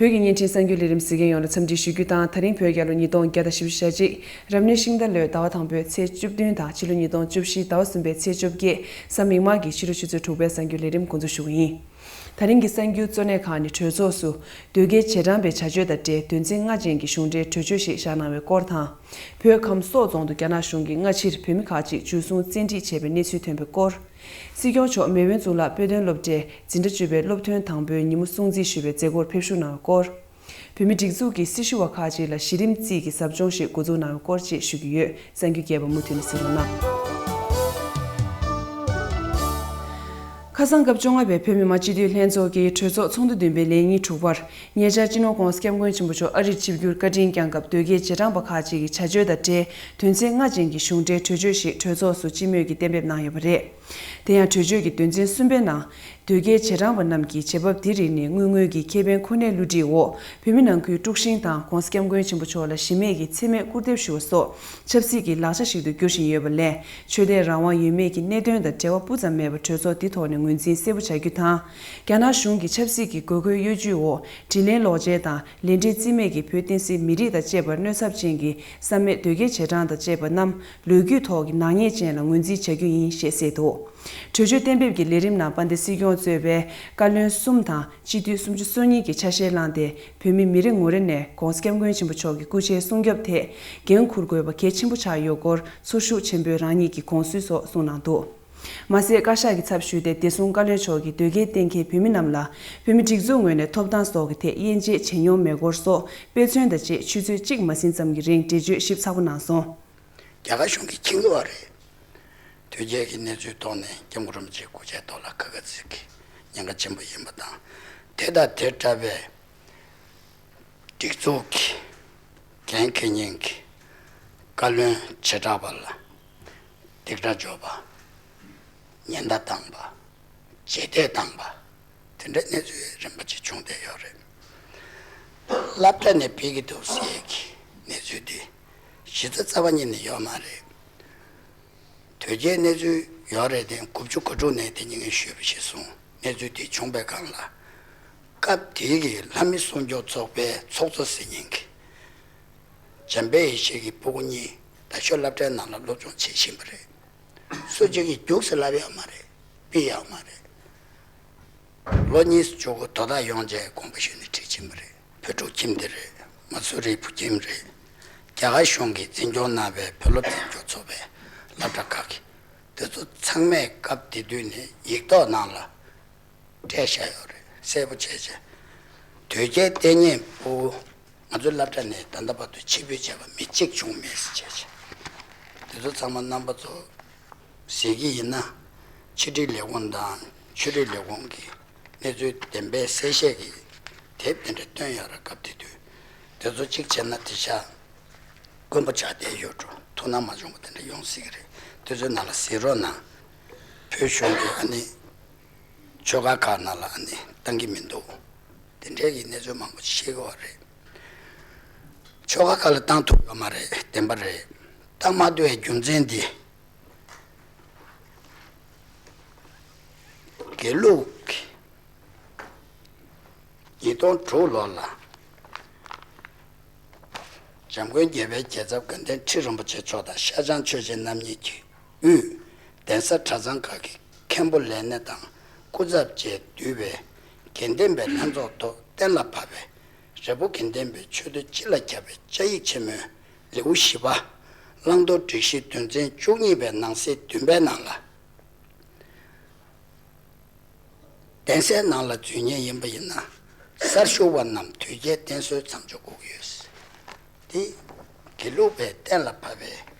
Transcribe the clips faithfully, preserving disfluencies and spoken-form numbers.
བོད་ཀྱི་བརྙན་འཕྲིན་གསར་འགྱུར་ལས་རིམ་གཟིགས་མཁན་ཡོངས་ལ་འཚམས་འདྲི་ཞུ་རྒྱུ་དང་། ད་རིང་བོད་རྒྱལ་ལོ་ཉིས་སྟོང་བརྒྱ་དང་བཞི་བཅུ་ཞེ་གཅིག་རབ་གནས་ཤིང་རྟ་ལོའི་ཟླ་བ་དང་པོའི་ཚེས་བཅུ་བདུན་དང་ཕྱི་ལོ་ཉིས་སྟོང་བཅུ་བཞི་ཟླ་བ་གསུམ་པའི་ཚེས་བཅོ་བརྒྱད་གཟའ་མིག་དམར་གྱི་ཕྱི་དྲོ་ཆུ་ཚོད་དྲུག་པའི་གསར་འགྱུར་ལས་རིམ་འགོ་འཛུགས་ཞུ་གི་ཡིན། ད་རིང་གི་གསར་འགྱུར་གཙོ་གནད་ཁག་ནི། གྲོས་ཚོགས་སུ་དོལ་རྒྱལ་རྗེས་འབྲང་པའི་བྱ་སྤྱོད་དང་འབྲེལ་དོན་ཚན་ལྔ་ཅན་གྱི་གཞུང་འབྲེལ་གྲོས་ཆོད་ཞིག་བཞག་གནང་བའི་སྐོར་དང་། བོད་ཁམས་སོག་རྫོང་དུ་རྒྱ་ནག་གཞུང་གིས་སྔ་ཕྱིར་བོད་མི་ཁག་ཅིག་འཇུ་བཟུང་བཙན་ཁྲིད་བྱས་པའི་གནས་ཚུལ་ཐོན་པའི་སྐོར། སྲིད་སྐྱོང་མཆོག་མེས་དབོན་གཙུག་ལག་དཔེ་སྟོན་སློབ་གྲྭའི་འཛིན་གྲྭ་བཅུ་པའི་སློབ་ཐོན་དང་པོའི་ཉིན་མོ་སྲུང་བརྩི་ཞུས་པའི་མཛད་སྒོར་ཕེབས་ཞུགས་གནང་བའི་སྐོར། བོད་མིའི་སྒྲིག་འཛུགས་ཀྱི་སྲི་ཞུ་བ་ཁག་ཅིག་ལ་གཞི་རིམ་རྩིས་ཀྱི་ཟབ་སྦྱོང་ཞིག་འགོ་འཛུགས་གནང་བའི་སྐོར་བཅས་ཞུ་གི་ཡོད། གསར་འགྱུར་རྒྱས་པ་མུ་མཐུད་ནས་གཟིགས་རོགས་གནང་། ཁ་སང་སྐབས་བཅོ་ལྔ་པའི་བོད་མི་མང་སྤྱི་འཐུས་ལྷན་ཚོགས་ཀྱི་གྲོས་ཚོགས་ཚོགས་འདུ་བདུན་པའི་ལས་ཉིན་དྲུག་པར། ཉེ་ཆར་སྤྱི་ནོར་༧གོང་ས་༧སྐྱབས་མགོན་ཆེན་པོ་མཆོག་ཨ་རིར་ཆིབས་བསྒྱུར་བཀའ་དྲིན་བསྐྱངས་སྐབས། དོལ་རྒྱལ་རྗེས་འབྲང་པ་ཁག་ཅིག་གི་བྱ་སྤྱོད་དང་འབྲེལ་དོན་ཚན་ལྔ་ཅན་གྱི་གཞུང་འབྲེལ་གྲོས་ཆོད་ཞིག་གྲོས་ཚོགས་སུ་སྤྱི་མོས་ཀྱིས་གཏན་འབེབས་གནང་ཡོད་པ་རེད། དེ་ཡང་གྲོས་ཆོད་ཀྱི་དོན་ཚན་གསུམ་པའི་ནང་། དོལ་རྒྱལ་རྗེས་འབྲང་པ་རྣམས་ཀྱིས་བྱེད་བབ་དེ་རིགས་ནི་དངུལ་དངོས་ཀྱི་ཁེ་ཕན་ཁོ་ནའི་བསླུ་བྲིད་འོག་བོད་མི་ནང་ཁུལ་དཀྲུག་ཤིང་དང་༧གོང་ས་༧སྐྱབས་མགོན་ཆེན་པོ་མཆོག་ལ་གཞི་མེད་ཀྱི་མཚན་སྨད་སྐུར་འདེབས་ཞུ་བ་སོགས་ཆབ་སྲིད་ཀྱི་ལག་ཆ་ཞིག་ཏུ་འགྱུར་བཞིན་ཡོད་པ་ལས། ཆོས་དད་རང་དབང་ཡོད་མེད་ཀྱི་གནད་དོན་དང་འབྲེལ་བ་སྤུ་ཙམ་མེད་པར་གྲོས་ཚོགས་འདི་ཐོག་ནས་ངོས་འཛིན་གསལ་པོ་བྱ་རྒྱུ་དང་། རྒྱ་ནག་གཞུང་གི་ཆབ་སྲིད་ཀྱི་དགོས་མཁོའི་གཡོ་ཇུས་འོག་དྲིན་ལན་ལོག་འཇལ་དང་ལས་འབྲས་རྩིས་མེད་ཀྱི་བོད་བསྟན་སྲིད་མི་རིགས་དང་བཅས་པར་གནོད་ཚབས་ཅན་གྱི་བསམ་མེད་དོལ་རྒྱལ་རྗེས་འབྲང་དང་བཅས་པ་རྣམས་ལོ་རྒྱུས་ཐོག་གི་ནག་ཉེས་ཅན་ལ་ངོས་འཛིན་བྱ་རྒྱུ་ཡིན་ཞེས་གསལ་འདུག་གྲོས་ཆོད་གཏན་འབེབས་ཀྱི་ལས་རིམ་ནང་དཔལ་ལྡན་སྲིད་སྐྱོང་གཙོས་པའི་བཀའ་བློན་གསུམ་དང་སྤྱི་འཐུས་སུམ་ཅུ་སོ་གཉིས་ཀྱིས་ཆ་ཤས་བླངས་ཏེ། བོད་མི་མི་རེ་ངོ་རེ་ནས་༧གོང་ས་༧སྐྱབས་མགོན་ཆེན་པོ་མཆོག་གི་སྐུ་ཕྱྭའི་སྲུང་སྐྱོབ་ཐད་འགན་འཁུར་དགོས་པ་གལ་ཆེན་པོ་ཆགས་ཡོད་སྐོར་ཚོར་ཤུགས་ཆེན་པོས་རང་ཉིད་ཀྱི་དགོངས་ཚུལ་སོགས་གསུངས་གནང་འདུག་མ་ཟད། བཀའ་ཤག་གི་ཚབ་ཞུས་ཏེ། བདེ་སྲུང་བཀའ་བློན་མཆོག་གིས་དོལ་རྒྱལ་གཏན་འཁེལ་བོད་མི་རྣམས་ལ་བོད་མི་སྒྲིག་འཛུགས་ངོས་ནས་ཐོབ་ཐང་སོགས་ཀྱི་ཐད་དབྱེ་འབྱེད་བྱེད་མྱོང་མེད་སྐོར་སོགས་དཔེ་མཚོན་དང་བཅས་ཆུ་ཚོད་གཅིག་མ་ཟིན་ཙམ་གྱི་རིང་འགྲེལ་བརྗོད་ཞིབ་ཚགས་པོ་གནང་སོང་། རྒྱ་གར་གཞུང་གིས་མཁྱེན་གྱི་ཡོད་རེད། དོལ་རྒྱལ་གྱི་གནས་ཚུལ་ཐོག་ནས་སྐྱབས་མགོན་རིན་པོ་ཆེའི་སྐུ་ཕྱྭའི་ཐོག་ལ་ཁ་ཁ་ཚིག་གི་ཉེན་ཁ་ཆེན་པོ་ཡིན་པ་དང་། དེ་དང་དེ་འདྲ་བའི་སྒྲིག་འཛུགས་ཀྱི་འགན་འཁྱེར་མཁན་གྱི་བཀའ་བློན་བྱེ་བྲག་པ་ལ་སྡིགས་ར་འཇོག་པ། ཉེན་བརྡ་བཏང་པ། རྗེས་འདེད་བཏང་པ། དེ་འདྲའི་གནས་ཚུལ་རིམ་པ་ཅིག་བྱུང་བསྡད་ཡོད་རེད། སློབ་གྲྭ་ནས་ཕུད་ཀྱི་འདུག་ཟེར་གྱི་གནས་ཚུལ་འདི་གཞི་རྩ་རྩ་བ་ཉིད་ནས་ཡོད་མ་རེད། དོལ་རྒྱལ་གནས་ཚུལ་ཡོད་རེད་དེ། དགུ་བཅུ་གོ་དྲུག་ནས་དེ་ཉིན་ངས་ཞུས་པ་ཞིག་སོང་། གནས་ཚུལ་དེ་བྱུང་བའི་སྒང་ལ། སྐབས་དེའི་གི་ལྷ་མི་སྲུང་སྐྱོབ་ཚོགས་པའི་ཚོགས་གཙོ་ཟེར་མཁན་གྱི་འཇམ་དཔལ་ཡེ་ཤེས་ཀྱི་སྤུ་གུ་གཉིས་ད་ཆོས་སློབ་གྲྭའི་ནང་ལ་སློབ་སྦྱོང་བྱེད་བཞིན་པ་རེད། སུ་གཅིག་གིས་རྒྱུགས་ཟེར་ལབ་ཡོད་མ་རེད། ཕུད་ཡོད་མ་རེད། ལོ་གཉིས་སུ་མཇུག་གུ་དོ་བདག་ཡོང་རྗེས་དགོངས་པ་ཞུས་ནས་ཁྲིད་ཕྱིན་པ་རེད། བོད་ཕྲུག་ཁྱིམ་སྡེ་རེད། མ་སུ་རིའི་བུ་ཁྱིམ་རེད། རྒྱ་གར་གཞུང་གིས་འཛིན་སྐྱོང་གནང་བའི་བོད་སློབ་འཛིན་སྐྱོང་ཚོགས་པའི་སློབ་གྲྭ་ཁག་གི་དེ་ཚོ་ཚང་མས་སྐབས་དེ་དུས་ནས་ཡིག་ཐོག་ནང་ལ་སྤྲད་བཞག་ཡོད་རེད། གསལ་པོ་བྱས་བྱས། དོལ་རྒྱལ་བསྟེན་མཁན་བུ་ང་ཚོའི་སློབ་གྲྭ་ནས་ད་ལྟ་བར་དུ་ཕྱིར་འབུད་བྱས་པ་མི་གཅིག་བྱུང་མེད་ཟེར་བྱས་བྱས། དེ་ཚོ་ཚང་མ་རྣམ་པ་ཚོ་གཟིགས་ཀྱི་ཡིན་ན། ཕྱི་དྲིལ་ལས་ཁུངས་དང་ཆོས་རིག་ལས་ཁུངས་ཀྱིས་གནས་ཚུལ་བདེན་པའི་གསལ་བཤད་ཀྱི་དེབ་དེ་འདྲ་བཏོན་ཡོད་རེད། སྐབས་དེ་དུས་དེ་ཚོ་གཅིག་བྱས་ན་དེ་ཤ་དཀོན་པོ་ཆགས་བསྡད་ཡོད་འགྲོ། ཐུགས་སྣང་མ་བྱུང་བ་དེ་འདྲ་ཡོང་སྲིད་ཀྱི་རེད། དེ་ཚོའི་ནང་ལ་གཟིགས་རོགས་གནང་། བོད་གཞུང་གིས་ཨ་ནི་ཆོལ་ཁ་ཁག་ནང་ལ་ཨ་ནི་བཏང་གི་མི་འདུག་དེ་འདྲའི་གི་གནས་ཚུལ་མང་པོ་ཞིག་ཤེས་ཀྱི་ཡོད་རེད། ཆོལ་ཁ་ཁག་ལ་བཏང་ཐུབ་ཡོད་མ་རེད། བདེན་པ་རེད། བཏང་མ་ཐུབ་པའི་རྒྱུ་མཚན་འདི། དགེ་ལུགས་ཀྱི་ཉིས་སྟོང་དྲུག་ལོ་ལ་འཇམ་མགོན་རྒྱལ་བའི་རྒྱལ་ཚབ་དགའ་ལྡན་ཁྲི་རིན་པོ་ཆེ་མཆོག་དང་ཤར་བྱང་ཆོས་རྗེ་རྣམ་གཉིས་ཀྱི་དབུས་གདན་ས་གྲྭ་ཚང་ཁག་གི་མཁན་པོ་ལས་སྣེ་དང་སྐུ་ཚབ་བཅས་འདུས་པའི་དགེ་ལྡན་པའི་ལྷན་ཚོགས་ཐོག་གཏན་ལ་ཕབ་པའི་རི་བོ་དགེ་ལྡན་པའི་ཆོས་སྡེ་སྤྱི་ལ་ཁྱབ་པའི་བཅའ་ཡིག་ཆེན་མོའི་ལེའུ་བཞི་པ། བླང་དོར་སྒྲིག་གཞི་དོན་ཚན་བཅུ་གཉིས་པའི་ནང་གསེས་བདུན་པའི་ནང་ལ། གདན་སའི་ནང་ལ་འཛུལ་མཁན་ཡིན་པ་ཡིན་ན། གསར་ཞུགས་པ་རྣམས་དོལ་རྒྱལ་བསྟེན་གསོལ་མཚམས་འཇོག་དགོས་ཀྱི་ཡོད། འདི་དགེ་ལུགས་པའི་གཏན་ལ་ཕབ་པའི་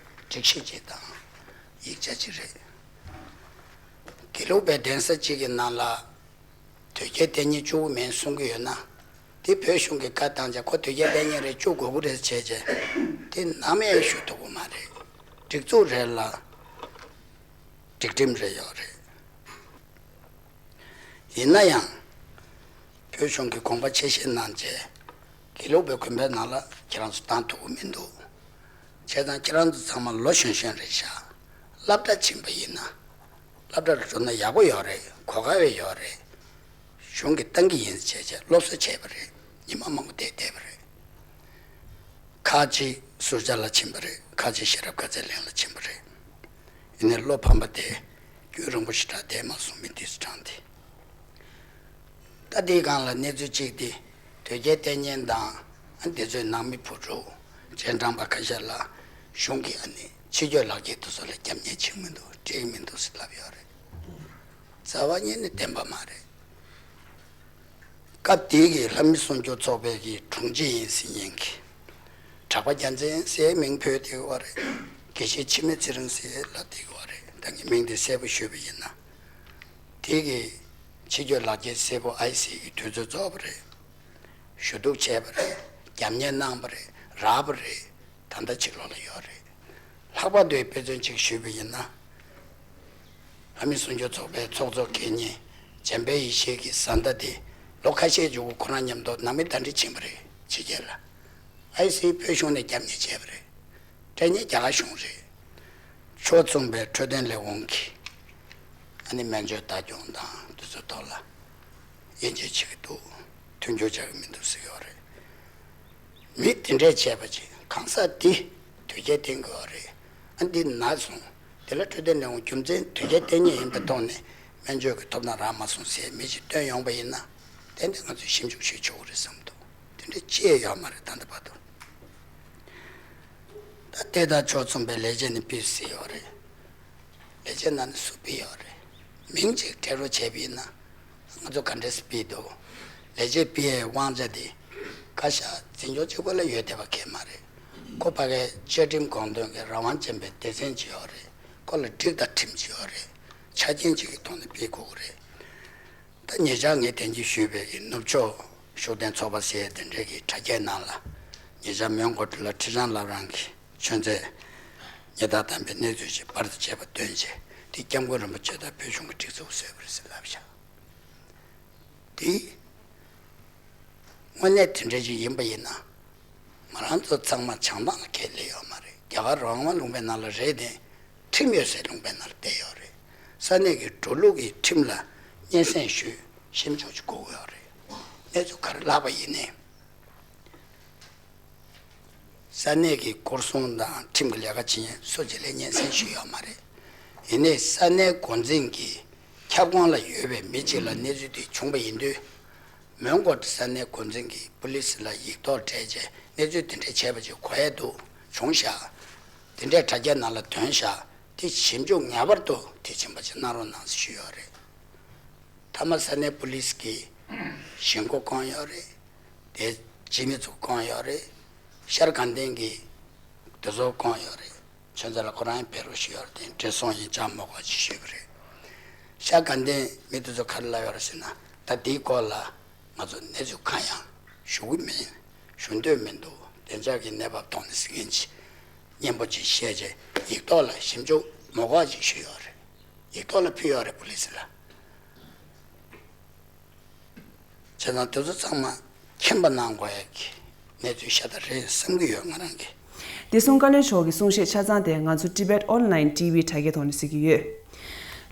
སྒྲིག་གཞི་ཅིག་དང་ཡིག་ཆ་ཅིག་རེད། དགེ་ལུགས་པའི་གདན་ས་གཅིག་གི་ནང་ལ་དོལ་རྒྱལ་བསྟེན་མཁན་བཅུ་དགུ་མིན་གསུང་གི་ཡོད་ན། འདི་བོད་གཞུང་གིས་བཀའ་བཏང་བྱས་ཁོ་དོལ་རྒྱལ་བསྟེན་མཁན་རེད། བཅུག་དགོས་ཀྱི་རེད་བྱས་བྱས། འདི་ནམ་ཡང་ཞུ་ཐུབ་ཀྱི་མ་རེད། སྒྲིག་འཛུགས་རེད་ལ་སྒྲིག་ཁྲིམས་རེ་ཡོད་རེད། ཡིན་ན་ཡང་། བོད་གཞུང་གིས་དགོངས་པ་ཆེ་བཞེས་གནང་རྗེས། དགེ་ལུགས་པའི་དགོན་པའི་ནང་ལ་ཁྱེད་རང་ཚོ་བཏང་ཐུབ་ཀྱི་མི་འདུག་བྱས་ཙང་ཁྱེད་རང་ཚོ་ཚང་མ་ལོ་གཞོན་གཞོན་རེད་ཤག་སློབ་གྲྭ་ཕྱིན་པ་ཡིན་ན། སློབ་གྲྭ་ལ་འགྲོ་ན་ཡག་པོ་ཡོད་རེད། གོ་སྐབས་ཡོད་རེད། གཞུང་གིས་བཏང་གི་ཡིན་བྱས་བྱས་སློབ་གསོ་བྱས་པ་རེད། ཉི་མ་མང་པོ་བསྡད་བསྡད་པ་རེད། ཁ་ཅིག་ཟུར་བཅར་ལ་ཕྱིན་པ་རེད། ཁ་ཅིག་ཤེས་རབ་དཀའ་ཚེགས་གླིང་ལ་ཕྱིན་པ་རེད། ཡིན་ནའི་བློ་ཕམ་པ་དེ་རྒྱུན་རིང་པོ་ཞེ་དྲག་བསྡད་མ་སོང་། མི་དེ་ཚོ་གྲངས་དེ། ད་དེའི་སྒང་ལ་གནས་ཚུལ་གཅིག་དེ་དོལ་རྒྱལ་བསྟེན་མཁན་དང་། ཨ། འདི་ཚོའི་ནང་མི་བུ་ཕྲུག་རྗེས་འབྲང་པ་ཁ་ཤས་ལ་གཞུང་གིས། ཨ་ནི་ཕྱི་སྐྱོད་ལག་འཁྱེར་དེ་ཚོ་ལ་རྒྱབ་གཉེར་བྱེད་ཀྱི་མི་འདུག་སྤྲད་ཀྱི་མི་འདུག་ཟེར་ལབ་ཡོད་རེད། རྩ་བ་ཉིད་ནས་བདེན་པ་མ་རེད། སྐབས་དེའི་གི་ལྷ་མི་སྲུང་སྐྱོབ་ཚོགས་པའི་གི་དྲུང་ཆེ་ཡིན་ཟེར་མཁན་གྱི་གྲགས་པ་རྒྱལ་མཚན་ཟེར་མིང་བོས་བསྡད་ཡོད་རེད། དགེ་བཤེས་འཆི་མེད་ཚེ་རིང་ཟེར་ལབ་བསྡད་ཡོད་རེད། ད་ངས་མིང་དེ་གསལ་པོ་ཞུས་པ་ཡིན་ན། དེ་གི་ཕྱི་སྐྱོད་ལག་འཁྱེར་སེར་པོ་ཨའི་སི་གི་དུས་ཚོད་རྫོགས་པ་རེད། ཞུ་གཏུག་བྱས་པ་རེད། རྒྱབ་གཉེར་གནང་བ་རེད། རག་པ་རེད། ད་ལྟ་ཕྱི་ལོགས་ལ་ཡོད་རེད། ལྷག་པར་དུ་དཔེ་མཚོན་གཅིག་ཞུས་པ་ཡིན་ན། ལྷ་མི་སྲུང་སྐྱོབ་ཚོགས་པའི་ཚོགས་གཙོ་མཁན་ཉིད་འཇམ་དཔལ་ཡེ་ཤེས་ཀྱི་བཟའ་ཟླ་དེ་ལོ་ཁ་ཤས་མཇུག་གུ་ཁོ་རང་མཉམ་དུ་ནང་མི་གདན་འདྲེན་ཕྱིན་པ་རེད། ཕྱི་རྒྱལ་ལ། ཨའི་སི་བོད་གཞུང་ནས་རྒྱབ་གཉེར་བྱས་པ་རེད། སྤྲད་མཁན་རྒྱ་གར་གཞུང་རེད། ཕྱོགས་མཚུངས་པའི་འཕྲོད་བསྟེན་ལས་ཁུངས་ཀྱིས། ཨ་ནི་སྨན་བཅོས་ལྟ་སྐྱོང་དང་དེ་ཚོའི་ཐོག་ལ་དབྱེ་འབྱེད་བྱེད་ཀྱི་འདུག་མཐུན་འགྱུར་བྱ་གི་མི་འདུག་ཟེར་གྱི་ཡོད་རེད། མི་དེ་འདྲས་བྱས་པ་ཅིག་གང་ཟག་འདི་དོལ་རྒྱལ་བསྟེན་གྱི་ཡོད་རེད། ཨ། འདི་ན་སོང་། དེ་ལ་འཕྲོད་བསྟེན་ལས་ཁུངས་རྒྱུ་མཚན་དོལ་རྒྱལ་བསྟེན་མཁན་ཡིན་པའི་ཐོག་ནས་སྨན་བཅོས་ཀྱི་ཐོབ་ཐང་རག་མ་སོང་ཟེར་མི་ཅིག་བཏོན་ཡོང་པ་ཡིན་ན། དེ་འདི་ང་ཚོས་ཞིབ་འཇུག་ཞུས་ཆོག་གི་རེད་བསམ་འདུག་དེ་འདྲས་ཅི་ཡང་ཡོད་མ་རེད། ད་ལྟ་བར་དུ། ད་ལྟའི་ད་ཕྱོགས་མཚུངས་པའི་ལས་བྱེད་ནས་ཕུད་ཟེར་ཡོད་རེད། ལས་བྱེད་ནང་ནས་སུ་ཕུད་ཡོད་རེད། མིང་གཅིག་འབྲི་རོགས་བྱས་པ་ཡིན་ན། ང་ཚོ་ག་འདྲས་སེ་ཕུད་འདུག་ལས་བྱེད་ཕུད་ཡའི་དབང་ཆ་དེ་བཀའ་ཤག་འཛིན་སྐྱོང་གཅིག་པོ་ལ་ཡོད་བསྡད་པ་གང་ཡང་མ་རེད། ཁོ་ཕ་གིའི་བཅའ་ཁྲིམས་དགོངས་དོན་གྱི་རང་དབང་ཅན་པའི་སྡེ་ཚན་ཅིག་ཡོད་རེད། ཁོ་ལ་སྒྲིག་དང་ཁྲིམས་ཅིག་ཡོད་རེད། ཆ་རྐྱེན་ཅིག་གི་ཐོག་ནས་ཕུད་དགོས་ཀྱི་རེད། ད་ཉེ་ཆར་ངས་དན་གྱིས་ཞུས་པའི་གི་ནུབ་ཕྱོགས་ཤུགས་ལྡན་ཚོགས་པ་ཟེར་དེ་འདྲའི་གི་དྲ་རྒྱའི་ནང་ལ། ཉེ་ཆར་མོན་གྷོ་ཊི་ལ་ཁྲི་བྱང་བླ་བྲང་གི་ཆོས་མཛད་ཉི་ཟླ་དམ་པའི་གནས་ཚུལ་ཞིག་པར་དུ་བཅད་པ་བཏོན་རྗེས། དེ་སྐྱབས་མགོན་རིན་པོ་ཆེ་དང་བོད་གཞུང་གི་སྒྲིག་འཛུགས་བཟོས་པ་རེད་ཟེར་ལབ་བཞག་དེ་དངོས་གནས་དེ་འདྲ་ཞིག་ཡིན་པ་ཡིན་ན། ང་རང་ཚོ་ཚང་མ་བྱང་ཐང་ལ་ཁས་ལེན་ཡོད་མ་རེད། རྒྱ་གར་རང་དབང་ལུང་པའི་ནང་ལ་རེད་དེ། ཁྲིམས་ཡོད་སའི་ལུང་པའི་ནང་ལ་བསྡད་ཡོད་རེད། ས་གནས་ཀྱི་འགྲོ་ལུགས་ཀྱི་ཁྲིམས་ལ་སྙན་སེང་ཞུས། ཞིབ་འཇུག་ཅིག་དགོས་ཀྱི་ཡོད་རེད། གནས་ཚུལ་ག་རེ་ལྷག་པ་ཡིན་ནའི། ས་གནས་ཀྱི་སྐོར་སྲུང་དང་ཁྲིམས་ཀྱི་ལས་ཀ་བྱེད་མཁན་སུ་གཅིག་ལ་སྙན་སེང་ཞུས་ཡོད་མ་རེད། ཡིན་ནའི་ས་གནས་འགོ་འཛིན་གྱི་ཁྱབ་ཁོངས་ལ་ཡོད་པའི་མི་གཅིག་ལ་གནས་ཚུལ་དེ་བྱུང་བ་ཡིན་དུས། མོན་གྷོ་ཊི་ས་གནས་འགོ་འཛིན་གྱིས་པུ་ལི་སི་ལ་ཡིག་ཐོག་སྤྲད་རྗེས་གནས་ཚུལ་དེ་འདྲ་བྱས་པ་ཅིག་གོ་ཡས་འདུག་བྱུང་ཤག་དེ་འདྲས་དྲ་རྒྱའི་ནང་ལ་ཐོན་ཤག་དེ་ཞིབ་འཇུག་ངེས་པར་དུ་དེ་ཕྱིན་པ་ཅིག་གནང་རོགས་གནང་ཞུས་ཡོད་རེད། མཐའ་མ་ས་གནས་པུ་ལི་སི་གིས་གཞིས་འགོ་བསྐོངས་ཡོད་རེད། དེ་སྤྱི་མི་ཚོ་བསྐོངས་ཡོད་རེད། ཤར་དགའ་ལྡན་གྱིས་དེ་ཚོ་བསྐོངས་ཡོད་རེད། ཁྱོད་ཚོ་ལ་ཁོ་རང་ཡང་ཕེབས་རོགས་ཞུས་ཡོད་རེད། དེ་བགྲེས་སོང་ཡིན་ཅང་མོ་གོ་ཅིག་ཞུས་པ་རེད། ཤར་དགའ་ལྡན་མི་དེ་ཚོ་ག་རེ་ལབ་ཡོད་རེད་ཟེར་ན། ད་དེའི་སྐོར་ལ་ང་ཚོ་གནས་ཚུལ་གང་ཡང་ཞུ་གི་མིན། ཞུ་འདོད་མི་འདུག་བདེ་འཇགས་ཀྱི་གནས་བབ་ཐོག་ནས་ཟེར་མཁན་ཅིག་སྙན་པོ་ཅིག་བཤད་རྗེས་ཡིག་ཐོག་ལ་ཞིབ་འཇུག་མོ་གོ་ཅིག་ཞུས་ཡོད་རེད། ཡིག་ཐོག་ལ་ཕུལ་ཡོད་རེད་པུ་ལི་སི་ལ། བྱས་ཙང་དེ་ཚོ་ཚང་མ་མཁྱེན་པ་གནང་དགོས་ཡག་གི་གནས་ཚུལ་ཤ་སྟག་རེད་བསམ་གྱི་ཡོད་ང་རང་གིས། བདེ་སྲུང་བཀའ་བློན་མཆོག་གི་གསུང་བཤད་ཆ་ཚང་དེ་ང་ཚོ་Tibet Online T V་དྲ་རྒྱའི་ཐོག་ནས་གཟིགས་ཀྱི་ཡོད།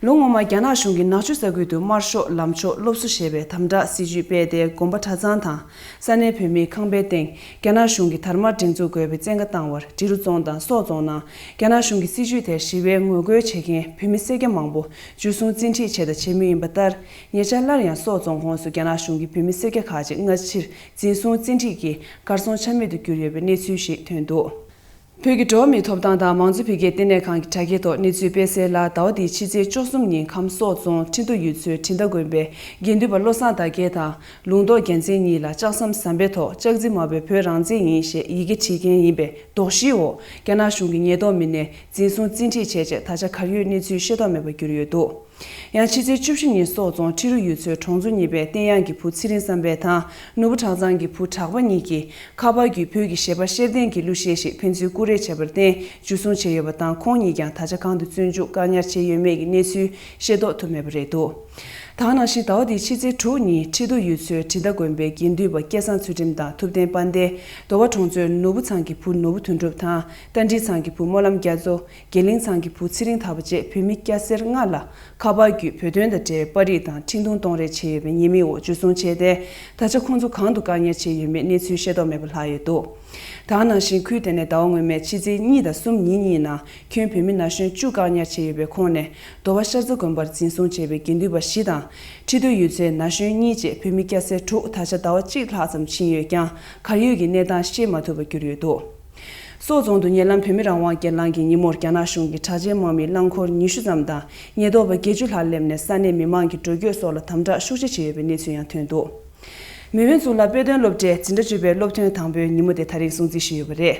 ལོ་སྔོན་མ་རྒྱ་ནག་གཞུང་གིས་ནག་ཆུ་ས་ཁུལ་དུ་དམར་ཤོག་ལམ་ཕྱོགས་སློབ་གསོ་ཞེས་པའི་དམ་དྲག་སྲིད་ཇུས་སྤེལ་ཏེ། དགོན་པ་གྲྭ་ཚང་དང་ས་གནས་བོད་མིའི་ཁང་པའི་སྟེང་རྒྱ་ནག་གཞུང་གིས་དར་དམར་སྒྲེང་འཛུགས་དགོས་པའི་བཙན་བཀའ་བཏང་བར། འབྲི་རུ་རྫོང་དང་སོག་རྫོང་ནང་རྒྱ་ནག་གཞུང་གི་སྲིད་ཇུས་དེར་ཞི་བའི་ངོ་རྒོལ་བྱེད་མཁན་བོད་མི་སེར་སྐྱ་མང་པོ་འཇུ་བཟུང་བཙན་ཁྲིད་བྱས་དང་བྱེད་མུས་ཡིན་པ་ལྟར། ཉེ་ཆར་སླར་ཡང་སོག་རྫོང་ཁོངས་སུ་རྒྱ་ནག་གཞུང་གིས་བོད་མི་སེར་སྐྱ་ཁག་ཅིག་སྔ་ཕྱིར་འཛིན་བཟུང་བཙན་ཁྲིད་ཀྱིས་གར་སོང་ཆ་མེད་དུ་གྱུར་ཡོད་པའི་གནས་ཚུལ་ཞིག་ཐོན་འདུག་བོད་ཀྱི་འགྲོ་བ་མིའི་ཐོབ་ཐང་དང་མང་གཙོ་འཕེལ་རྒྱས་ལྟེ་གནས་ཁང་གི་དྲ་རྒྱའི་ཐོག་གནས་ཚུལ་སྤེལ་གསལ་ལ། ཟླ་བ་འདིའི་ཕྱི་ཚེས་བཅུ་གསུམ་ཉིན་ཁམས་སོག་རྫོང་ཁྲིན་ཏུ་ཡུལ་ཚོའི་དྲིན་ལྡན་དགོན་པའི་དགེ་འདུན་པ་བློ་བཟང་དར་རྒྱས་དང་ལུང་རྟོགས་རྒྱལ་མཚན་གཉིས་ལ་ལྕགས་ཟམ་ཟམ་པའི་ཐོག་ལྕགས་རྩི་མ་བོས་བོད་རང་བཙན་ཡིན་ཞེས་ཡི་གེ་བྲིས་མཁན་ཡིན་པའི་དོགས་གཞིའི་འོག་རྒྱ་ནག་གཞུང་གིས་ཉེན་རྟོག་མི་སྣས་འཛིན་བཟུང་བཙན་ཁྲིད་བྱས་རྗེས། ད་ཆ་གར་ཡོད་གནས་ཚུལ་ཤེས་རྟོགས་མེད་པར་གྱུར་ཡོད་འདུག་ཡང་ཕྱི་ཚེས་བཅུ་བཞི་ཉིན་སོག་རྫོང་ཁྲི་རུ་ཡུལ་ཚོའི་གྲོང་ཚོ་གཉིས་པའི་བསྟན་གཡང་གི་བུ་ཚེ་རིང་བསམ་འཕེལ་དང་ནོར་བུ་གྲྭ་ཚང་གི་བུ་གྲགས་པ་གཉིས་ཀྱིས་ཁ་པར་བརྒྱུད་བོད་ཀྱི་གཞས་པ་ཤེར་ཕུན་ཚོགས་ཀྱི་གླུ་གཞས་ཤིག་ཕན་ཚུན་བརྐུ་རེས་བྱས་པར་བརྟེན་འཇུ་བཟུང་བྱས་ཡོད་པ་དང་། ཁོང་གཉིས་ཀྱང་ད་ཆ་གང་དུ་བཙོན་འཇུག་བཀག་ཉར་བྱས་ཡོད་མེད་ཀྱི་གནས་ཚུལ་ཤེས་རྟོགས་ཐུབ་མེད་པ་རེད་འདུག་ད་ག་ནང་བཞིན་ཟླ་བ་འདིའི་ཕྱི་ཚེས་དྲུག་ཉིན་ཁྲི་རྡོ་ཡུལ་ཚོའི་དྲིལ་མདའ་དགོན་པའི་དགེ་འདུན་པ་སྐལ་བཟང་ཚུལ་ཁྲིམས་དང་ཐུབ་བསྟན་དཔལ་ལྡན། དོ་བ་གྲོང་ཚོའི་ནོར་བུ་ཚང་གི་བུ་ནོར་བུ་དོན་གྲུབ་དང་རྟ་མགྲིན་ཚང་གི་བུ་སྨོན་ལམ་རྒྱ་མཚོ། དགེ་གླིང་ཚང་གི་བུ་ཚེ་རིང་ཐར་པ་བཅས་བོད་མི་སྐྱ་སེར་ལྔ་ལ་ཁ་པར་བརྒྱུད་བོད་དོན་དང་འབྲེལ་བའི་པར་རིས་དང་འཕྲིན་ཐུང་གཏོང་རེས་བྱས་ཡོད་པའི་ཉེས་མིང་འོག་འཇུ་བཟུང་བྱས་ཏེ། ད་ཆ་ཁོང་ཚོ་གང་དུ་བཀག་ཉར་བྱས་ཡོད་མེད་གནས་ཚུལ་ཤེས་རྟོགས་མེད་པ་ལྷག་ཡོད་འདུག་ད་ག་ནང་བཞིན་ཁུལ་དེ་ནས་ཟླ་བ་སྔོན་མའི་ཕྱི་ཚེས་གཉིས་དང་གསུམ་ཉིན་གཉིས་ནང་ཁྱོན་བོད་མི་ན་གཞོན་བཅུ་བཀག་ཉར་བྱས་ཡོད་པའི་ཁོངས་ནས་དོ་བ་ཤར་རྩ་དགོན་པར་འཛིན་བཟུང་བྱས་པའི་དགེ་འདུན་པ་བཞི་དང་། ཁྲི་རྡོ་ཡུལ་ཚོའི་ན་གཞོན་གཉིས་བཅས་བོད་མི་སྐྱ་སེར་དྲུག་ད་ཆ་ཟླ་བ་གཅིག་ལྷག་ཙམ་ཕྱིན་ཡོད་ཀྱང་གར་ཡོད་ཀྱི་གནས་སྟངས་ཤེས་མ་ཐུབ་པར་གྱུར་ཡོད་འདུག་སོག་རྫོང་དུ་ཉེ་ལམ་བོད་མི་རང་དབང་སྒེར་ལངས་ཀྱི་ཉིན་མོར་རྒྱ་ནག་གཞུང་གིས་དྲག་ཆས་དམག་མིའི་རླངས་འཁོར་ཉི་ཤུ་ཙམ་དང་ཉེན་རྟོག་པ་བརྒྱད་ཅུ་ལྷག་སླེབས་ནས་ས་གནས་མི་མང་གི་འགྲོ་སྐྱོད་སོགས་ལ་དམ་དྲག་ཤུགས་ཆེ་བྱས་ཡོད་པའི་གནས་ཚུལ་ཡང་ཐོན་འདུག་མེས་དབོན་གཙུག་ལག་དཔེ་སྟོན་སློབ་གྲྭའི་འཛིན་གྲྭ་བཅུ་པའི་སློབ་ཐོན་དང་པོའི་ཉིན་མོ་དེ་ད་རིང་སྲུང་བརྩི་ཞུས་ཡོད་པ་རེད།